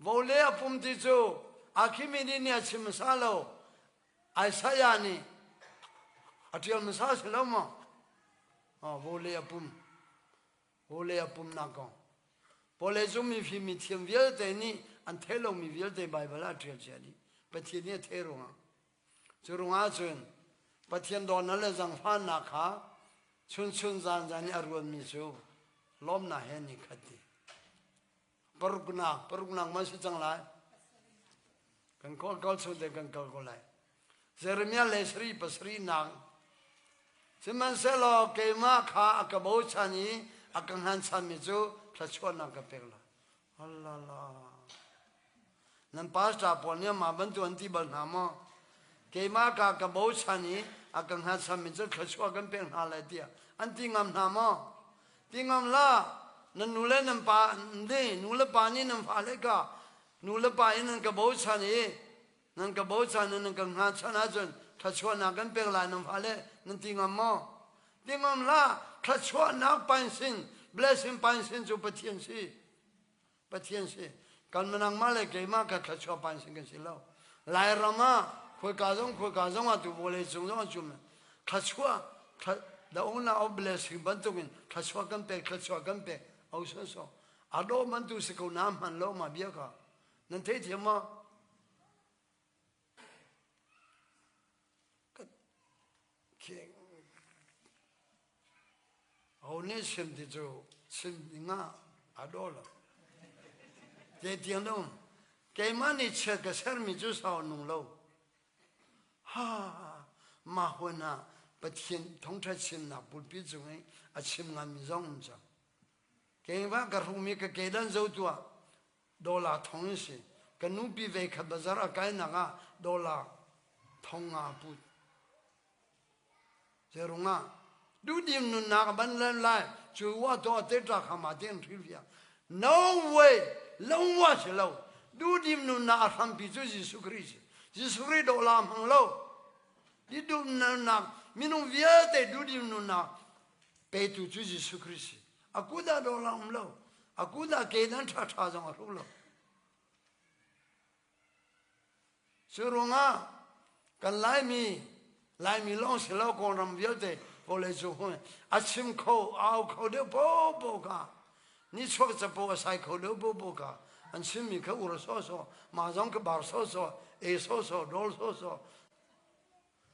vawlei a pum ti cu Archimedes nih a chim hmasa lo Isaiah nih a ṭial hmasa si lo maw vawlei a pum vawlei a pumnak kong vawlei cung mifim mi thiam vialte nih an theih lomi vialte Baibal ah a ṭial cia dih Pathian nih a theih ruangah Cu ruangah cun Pathian dawtnak le zaangfahnak kha chunchun zanzan i a ruanmi cu lawmnak he ni khat dih. Paruknak, paruknak man si cang lai. Kan kawl kawl chung te kan kal ko lai. Jeremiah le sari pasarih nak Sihmanhsehlaw keimah kha a ka bochan i a ka hnganchanmi cu thluachuahnak ka pek lai. Alala. Nan pastor pawl nih mah bantuk an ti bal hna maw? Keimah ka ka bochan i a ka hngatchanmi cu thluachuah kan pek hna lai tiah an ti ngam hna maw? Ti ngam hlah. Nan nu le nan pa nih nu le pa nih nan fale kha nu le pa in nan ka bochan i nan ka bochan i nan ka hngatchan ahcun thluachuahnak kan pek lai nan fale nan ti ngam maw? Ti ngam hlah. Thluachuahnak painsin blessing painsin cu Pathian si. Pathian si. Kan nangmah le keimah ka thluachuah pan sin kan si lo. Lairam ah khuaika zong khuaika zong ah tu vawlei cung zong ah cum thluachuah the owner of blessing bantukin thluachuah kan pek thluachuah kan pek au so so ado man tu si ko na hman lo ma bia ka nan thei thiam ma Ho nih sim ti cu sim ding ah a daw lo. Te tiang um. Keimah nih chiat ka sermi cu sau nung lo. Ha mah hun ah Pathian thawngṭha chimnak pulpi cung i a chim nganmi zong um cang. Keimah ka hrumi ka kedan zo tuah dollar thong in si. Ka nupi ve khat bazar a kainak ah dollar thong nga put. Zerungah duhdim nunnak a ban lan lai cu wa to te ta khama ten hril via. No way, lo wa si lo. Duhdim nunnak a hrampi cu Jesuh Khrih si. Jesuh Khrih do la hmang lo. Di duh nunnak minung vialte duhdim nunnak petu cu Jesuh Khrih si. A kuda do la um lo. A kuda kedan ṭha ṭha zong a hru lo. Cu ruangah kan Laimi, Laimi lawng si lo Kawlram vialte vawleicung hmun a chim kho, a au kho deuh popo kha nichuak capo a sai kho deuh popo kha an chimmi kha ur sawsawh, mah zong kha bar sawsawh, e sawsawh, dol sawsawh.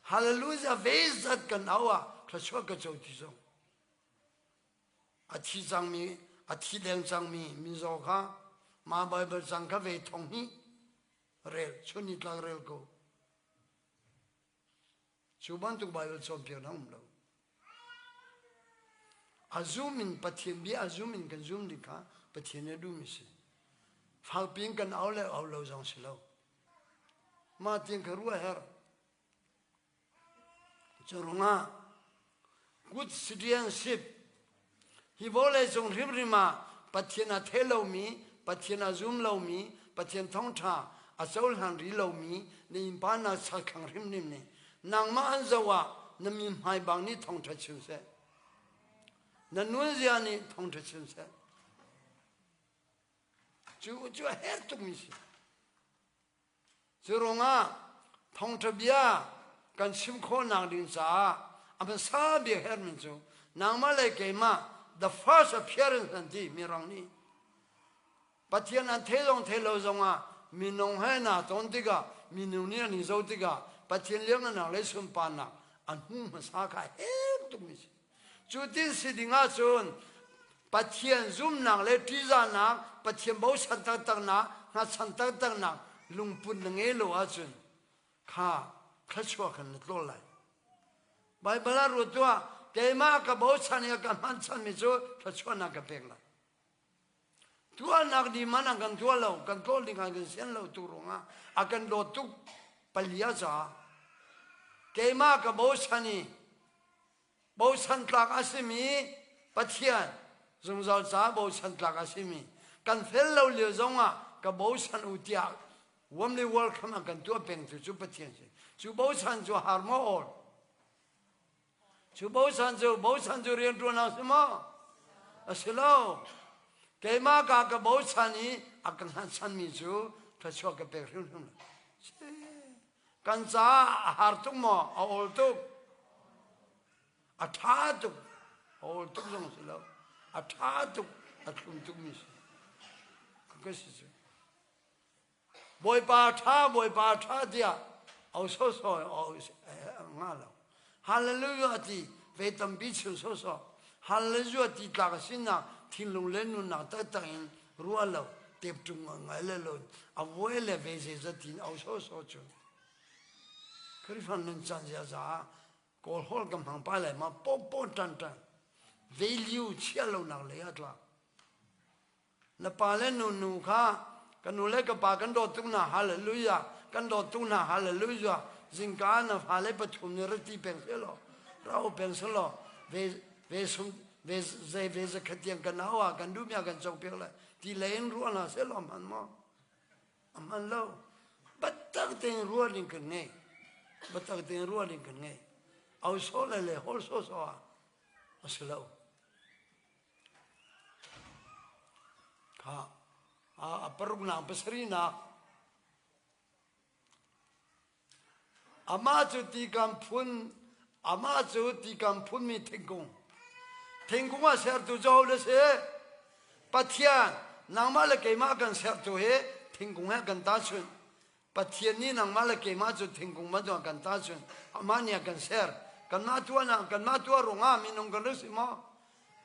Hallelujah ve zat kan au ah thluachuah ka co ti zong. A thi cangmi, a thi deng cangmi mizaw kha mah Baibal cang kha ve thong hnih rel, chun ni tlak rel ko. Cu bantuk Baibal cawnpiaknak um lo. A zum in Pathian bia a zum in kan zum ding kha Pathian nih a duhmi si. Fakpi in kan au le au lo zong si lo. Mah tiang kha ruah herh. Cu ruangah good citizenship hi vawleicung hrimhrim ah Pathian a thei lomi, Pathian a zum lomi, Pathian thawngṭha a cohlan rih lomi na innpa na chalkhang hrimhrim nih nangmah an zoh ah na mi hmai bang nih thawngṭha chim seh. Na nunzia nih thawngṭha chim seh. Cu cu a herh tukmi si. Cu ruangah thawngṭha bia kan chim khawhnak ding caah a hmasa bik herhmi cu nangmah le keimah the first appearance an ti mirang nih Pathian an thei zong thei lo zongah minung he naa ton tikah minung nih an i zoh tikah Pathian liangngannak le sunparnak an hmu hmasa kha her tukmi si. Cu tin si ding ahcun Pathian zumnak le ṭihzahnak, Pathian bochan taktaknak, hngatchan taktaknak lungput na ngei lo ahcun kha thluachuah khan na tlawl lai. Baibal ah ruat tuah, keimah ka bochan i a ka hmanchanmi cu thluachuahnak ka pek lai. Tuahnak di man an kan tuah lo, kan tlawl ding an kan sian lo tu ruangah a kan dawt tuk palia caah keimah ka bochan i bochan tlak a simi Pathian zungzal ca bochan tlak a simi kan fel lo lio zongah ka bochan u tiah warmly welcome an kan tuah peng tu cu Pathian si cu bochan cu har maw awl cu bochan cu bochan cu rian ṭuan a si maw a si lo keimah ka ka bochan i a ka hngatchanmi cu thluachuah ka pek hrimhrim Kan caah a har tuk maw? A awl tuk. A ṭha tuk. A awl tuk zong si lo. A ṭha tuk. A thlum tukmi si. Ka si cu. Bawipa ṭha, Bawipa ṭha tiah au sawsawh au nga lo. Hallelujah ti ve tampi chim sawsawh. Hallelujah ti tlak a sinak thinlung le nunnak taktak in ruah lo tep ṭung ngai le lo a vuai le ve zeizat tin au sawsawh cu. Khrihfa nun caan ziaza ah Kawl holh ka hmang pa lai ma paw paw ṭan ṭan value chia lo nak lei ah tla. Na pa le nu nu kha ka nu le ka pa kan dawt tuk hna hallelujah kan dawt tuk hna hallelujah zingka na fale pathum nih rati peng selaw rau peng selaw ve ve sum ve zei ve zakhat tiang kan au ah kan duh mi ah kan cong piak lai ti lei in ruah hna selaw hman maw a hman lo biatak tein ruah ding kan ngei biatak tein ruah ding kan ngei au sawh le le hol sawh sawh ah a si lo. Kha a paruknak pasarihnak. Amah cu tikam phun amah cu tikam phunmi thingkung. Thingkung a sertu cu ho si? Pathian nangmah le keimah kan sertu hi thingkung he kan tahchunh. Pathian nih nangmah le keimah cu thingkung bantuk kan tahchunh. Amah nih a kan ser. Kanmah tuahnak kanmah tuah ruangah minung kan rak si maw?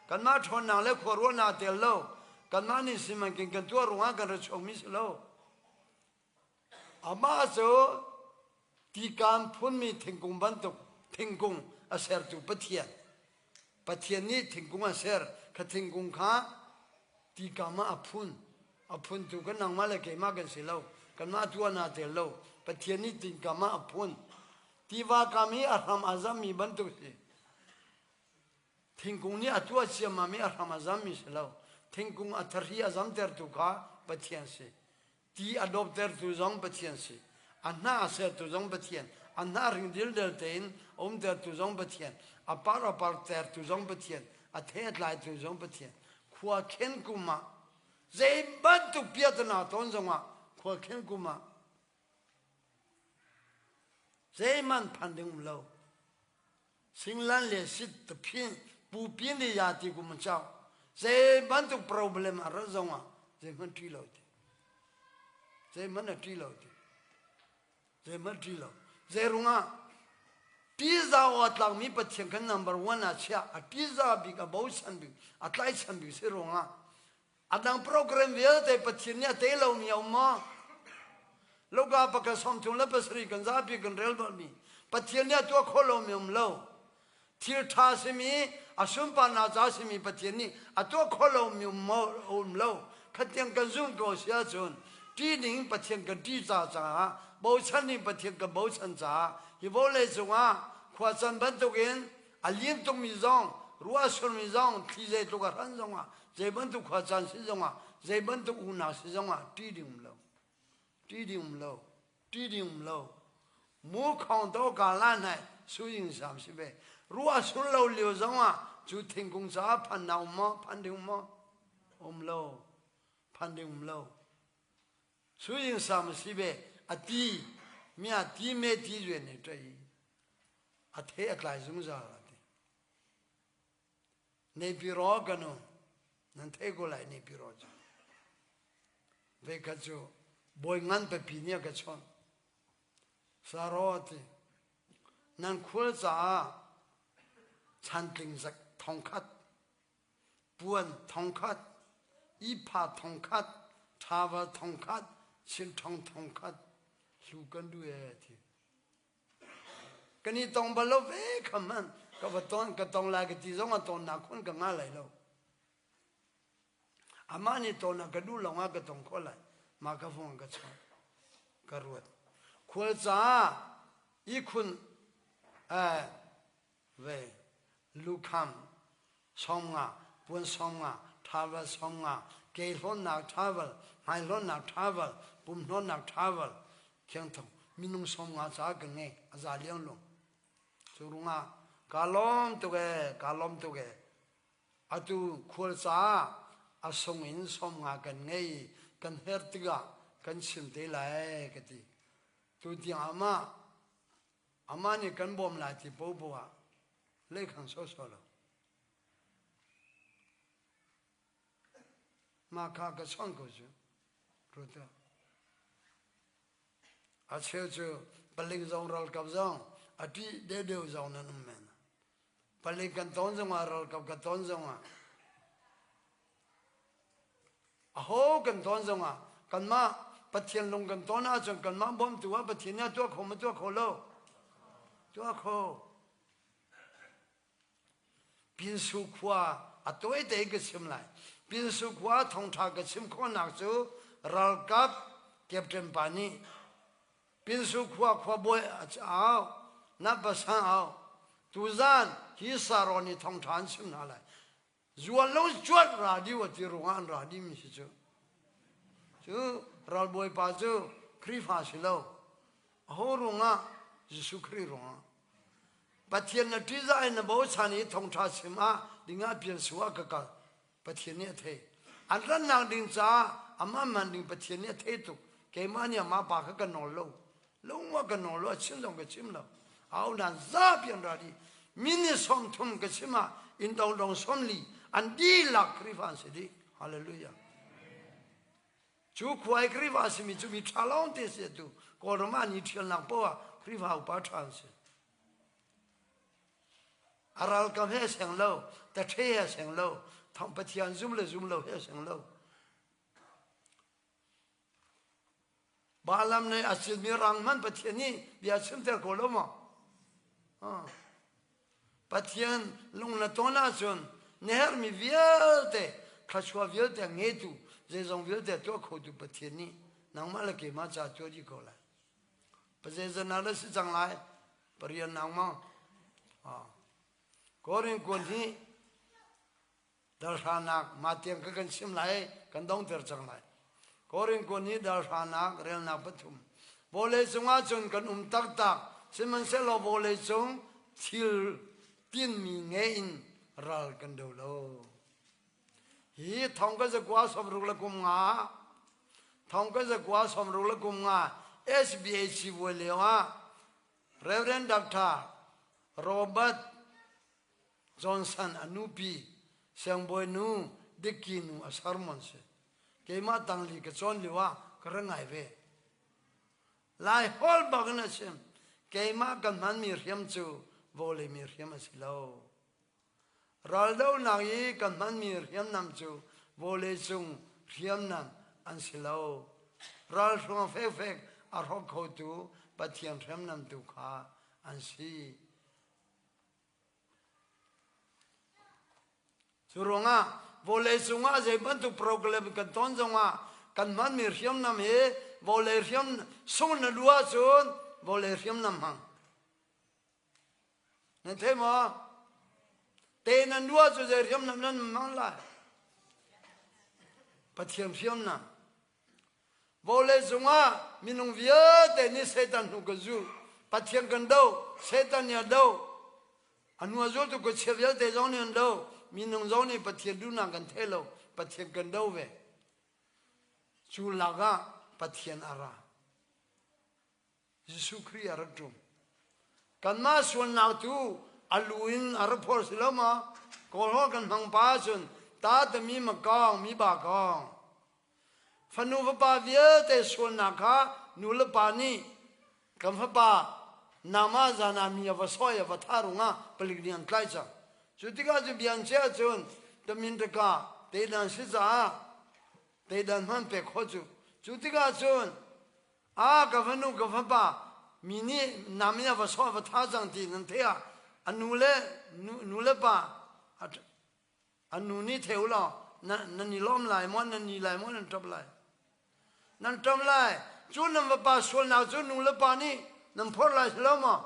Kanmah ṭhawnnak le khuaruahnak tel lo. Kanmah nih simankin kan tuah ruangah kan ra chuakmi si lo. Amah cu tikam phunmi thingkung bantuk thingkung a sertu Pathian. Pathian nih thingkung a ser. Kha thingkung kha tikam ah a phun. A phuntu kan nangmah le keimah kan si lo. Kanmah tuah naa tel lo. Pathian nih tikam ah a phun. Tiva kam i a hram a zammi bantuk si. Thingkung nih a tuah ciammam i a hram a zammi si lo. Thingkung a thari a zamtertu kha Pathian si. Ti a dawptertu zong Pathian si. A hnah a sertu zong Pathian. A hnah ring dildel tein a umtertu zong Pathian. A par a partertu zong Pathian. A the a tlaitu zong Pathian. Khua khen kum ah zei bantuk piatana ton zongah khua khen kum ah zeihmanh phan ding um lo. Singlan le sit taphin pupin le ya ti kum chau zei bantuk problem a rat zong ah zeihmanh ṭi lo ti zeihmanh a ṭi lo ti zeihmanh ṭi lo zei rungah ṭihzah aw a tlakmi Pathian kan number one ah chiah a ṭihzah bik a bochan bik a tlaichan bik si ruangah A dang program vialte Pathian nih a tei lomi a um maw? Luka pakhat 37 kan zapi kan rel balmi Pathian nih a tuah khawh lomi um lo. Thil ṭha simi a sunparnak ca simi Pathian nih a tuah khawh lomi um um lo. Khatiang kan zumh ko si ahcun ṭih ding Pathian kan ṭih ca caah bochan ding Pathian kan bochan caah hi vawlei cungah khua can bantukin a lin tukmi zong ruah surmi zong thli zeitluk a hran zongah zei bantuk khua caan si zongah zei bantuk unau si zongah ṭih ding um lo ṭih ding um lo ṭih ding um lo mu khong to ka la nai su ing sam si ve ruah sur lo lio zongah cu thingkung caah phan na um maw phan ding um maw um lo phan ding um lo su ing sam si ve a ti mia ti me ti zuen ne ṭai a the a tlai zungzal a ti Naypyiraw kan um nan theih ko lai Naypyiraw cu veikhat cu bawi ngan pipi nih a ka chawnh Saro a ti nan khual caah chantling zak thongkhat puan thongkhat ipha thongkhat thaval thongkhat sinthong thongkhat hlu kan duh e ti Kan i tong bal lo ve kha hmanh ka va ton ka tong lai ka ti zong ah tonnak khun ka ngah lai lo. Amah nih ton ah ka duh lawng ah ka tong khawh lai. Mah ka fung ka chawnh. Ka ruat. Khual caah ihkhun eh ve lukham 50 puan 50 towel 50 ke hlawnnak towel hmai hlawnnak towel pum hlawnnak towel khiangthong minung 50 ca ka ngei a za liang lung cu rungah ka lawm tuk e ka lawm tuk e atu khual ca a sung in 50 kan ngei kan her tikah kan chim te lai ka ti tu tiang amah amah nih kan bawm lai ti popo ah leikhang sawsawh lo. Mah kha ka chawnh ko cu. Ruta. A cheu cu palik zong ralkap zong a ṭih deuhdeuh zong nan um men. Palik kan ton zongah ralkap ka ton zongah aho kan ton zongah kanmah Pathian lung kan ton ahcun kanmah bawmtu ah Pathian nih a tuah kho ma tuah kho lo tuah kho Pinsu khua a tawi tein ka chim lai. Pinsu khua thawngṭha ka chim khawhnak cu ralkap captain pa nih Pinsu khua khuabawi a au, na pasal au. Tuzan hi Saron i thawngṭha an chim hna lai. Zual lo cuat radio a ti ruangah an ra dimi si cu. Cu ralbawi pa cu Khrihfa si lo. Aho ruangah Jesuh Khrih ruangah. Pathian na ṭihzah in na bochan i thawngṭha chim ah dingah pian su ah ka kal. Pathian nih a thei. An rannak ding caah Amah man ding Pathian nih a thei tuk. Keimah nih amah pa kha ka nawl lo. Lungwa ka nawl lo, a chim zong ka chim lo. Au nan zapi an ra dih. Minute 30 ka chim ah inn dong 40 an dihlak Khrihfa an si dih. Hallelujah. Cu khua i Khrihfa a simi cu mi ṭha lawng te si atu Kawlram ah an i ṭhialnak paoh ah Khrihfa upa ṭha an si. A ralkam he a seng lo, taṭhe he a seng lo, thong Pathian zum le zum lo he a seng lo. Balaam nih a silmi rang hmanh Pathian nih bia chimter ko lo maw? Pathian lung na ton ahcun na herhmi vialte thluachuah vialte a ngeitu zeizong vialte a tuah khotu Pathian nih nangmah le keimah ca tuah dih ko lai. Pazeizan ah si cang lai? Parian nang maw? Korin kuan hi Dalhranak mah tiang ka kan chim lai kan dongter cang lai. Korin kun hi dalhranak relnak pathum. Vawlei cungah cun kan um taktak sihmanhsehlaw vawlei cung thil tinmi nge in ral kan do lo. Hi thong ka zakua sawmruk le kum nga thong ka zakua sawmruk le kum nga SBAC vuai lio ah Reverend Dr. Robert Johnson a nupi siangbawinu Dickie nu a sermon si. Keimah tangli ka cawn lio ah ka ra ngai ve. Lai hol bak in a chim. Keimah kan hmanmi hriam cu vawlei mi hriam a si lo. Raldonak i kan hmanmi hriamnam cu vawlei cung hriamnam an si lo. Ralhruang fekfek a hrawk khotu Pathian hriamnam tu kha an si. Cu ruangah vawlei cungah zei bantuk program kan ton zongah kan hmanmi hriamnam hi vawlei hriam sung na lu ahcun vawlei hriamnam hmang. Nan thei maw? Te nan lu ahcun zei hriamnam nan hmang lai? Pathian hriamnam. Vawlei cungah minung vialte nih Satan hnu kan zulh. Pathian kan doh, Satan nih a doh. A hnu a zultu khuachia vialte zong nih an doh. Minung zong nih Pathian duhnak kan thei lo. Pathian kan doh ve. Cu lakah Pathian a ra. Jesuh Khrih a rak ṭum. Kanmah sualnak tu a lu in a rak phor si lo maw? Kawlhawl kan hmang pa ahcun ta tami ma kong mi ba kong. Fanu fapa vialte sualnak kha nu le pa nih kan fapa nama zan ah mi a va sawi a va thah rungah palik nih an tlai cang. Cu tikah cu bia an chiah ahcun tamin taka tedan si caah tedan hman pek khawh cu. Cu tikah cun A ka fanu ka fapa mi nih nam in a va sawh a va tha cang ti nan theih ah a nu le nu le pa a nu nih thei u law nan i lawm lai maw nan ni lai maw nan ṭap lai nan ṭap lai cu nan vapa sualnak cu nu le pa nih nan phorh lai si lo maw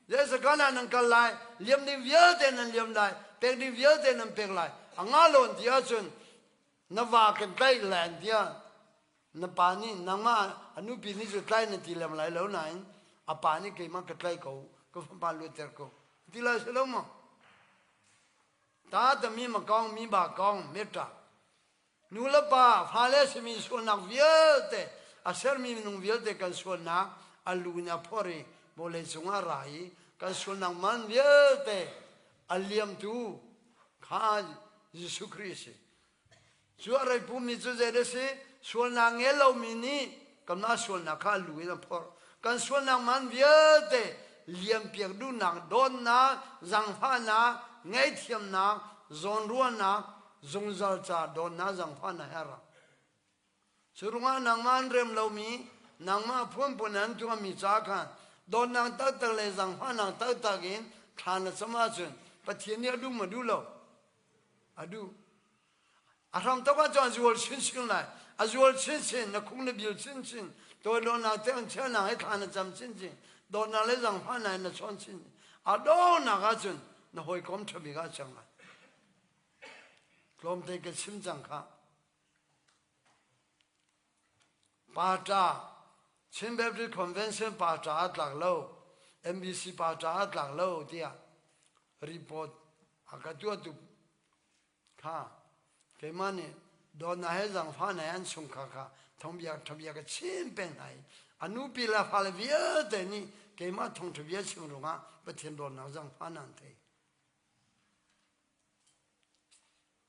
zeisakan ah nan kal lai liam ding vialte nan liam lai pek ding vialte nan pek lai a nga lawn ti ahcun na va kan tlaih lai tiah Na pa nih nangmah a nupi nih cu tlai na ti lem lai lo nain a pa nih keimah ka tlai ko ka fapa luatter ko ti lai si lo maw? Ta tami ma kong mi ba kong metta nu le pa fale simi sualnak vialte a sermi minung vialte kan sualnak a lu in a phor i vawlei cungah ra i kan sualnak man vialte a liamtu kha Jesuh Khrih a si. Cu a reipumi cu zei a si? Sualnak ngei lomi nih kanmah sualnak kha a lu in a phorh. Kan sualnak man vialte liampiak duhnak, dawtnak, zaangfahnak, ngaihthiamnak, zawnruahnak, zungzal ca dawtnak, zaangfahnak he a ra. Cu ruangah nangmah an rem lomi, nangmah phunphun an tuahmi ca khan dawtnak taktak le zaangfahnak taktak in thla na cam ahcun Pathian nih a duh maw duh lo? A duh. A hramthawk ahcun a zual chinchin lai. A zual chinchin, na khung na bil chinchin, toidornak te an chiahnak he thla na cam chinchin, dawtnak le zaangfahnak in na chawn chinchin. A donghnak ahcun na hawikom ṭha bik ah cang lai. Tlawmte ka chim cang khah. Pata Chin Baptist Convention pata a tlak lo, MBC pata a tlak lo tiah report a ka tuahtu kha keimah nih Dawtnak he zaangfahnak he an chungkhar kha thawngbiak ṭhabia ka chim peng hna i a nupi le fale vialte nih keimah thawngṭhabia chim ruangah Pathian dawtnak zaangfahnak an thei.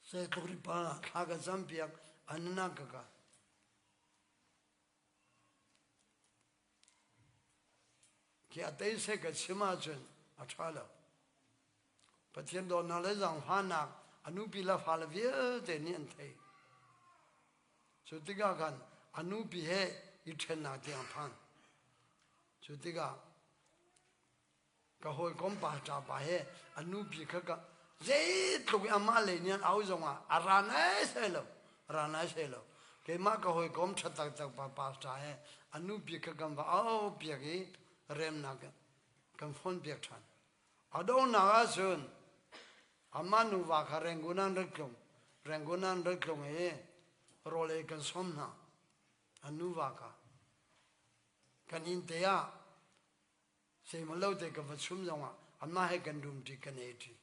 Zeitluk ripa thla ka campiak an ka ka. Khi a tei seh ka chim ahcun a ṭha lo. Pathian dawtnak le zaangfahnak a nupi le fale vialte nih an theih. Cu tikah khan a nupi he i ṭhennak tiang phan. Cu tikah ka hawikom pa ṭapa he a nupi kha ka zeitluk i amah lei nih an au zongah a ra nai sai lo ra nai sai lo keimah ka hawikom ṭha taktak pa pastor he a nupi kha kan va au piak i remnak kan phone piak ṭhan a donghnak ahcun amah nuva kha Rangoon an rak tlung Rangoon an rak tlung i rawl ei kan sawm hna an nuva kha kan inn te ah Zeimaw lo te ka va chum zongah amah he kan rumṭi kan eiṭi.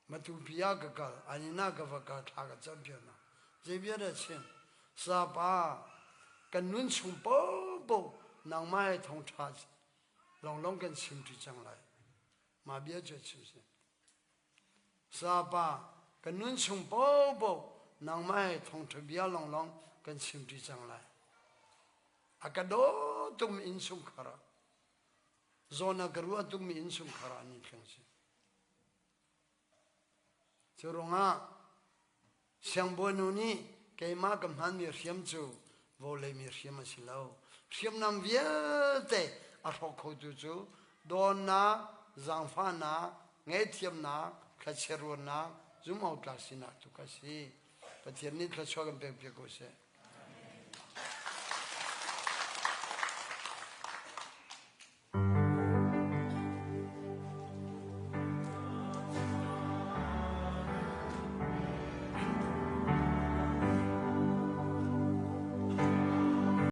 Matupi ah ka kal, an inn ah ka va kal, thla ka campiak hna. Zei bia dah chim? Sapa, kan nun chung paohpaoh nangmah he thawngṭha lawnglawng kan chimṭi cang lai. Mah bia cu a chim si. Sapa, kan nun chung paohpaoh nangmah he thawngṭha bia lawnglawng kan chimṭi cang lai. A ka daw tukmi innchungkhar ah zawn a ka ruah tukmi innchungkhar ah an i thleng si. Cu ruangah siangbawinu nih keimah ka hmanmi hriam cu vawleimi hriam a si lo. Hriamnam vialte a hrawk khotu cu dawtnak, zaangfahnak, ngaihthiamnak, thlachiatruatnak, zumhawktlak sinak tu kha a si. Pathian nih thluachuah kan pek piak ko seh.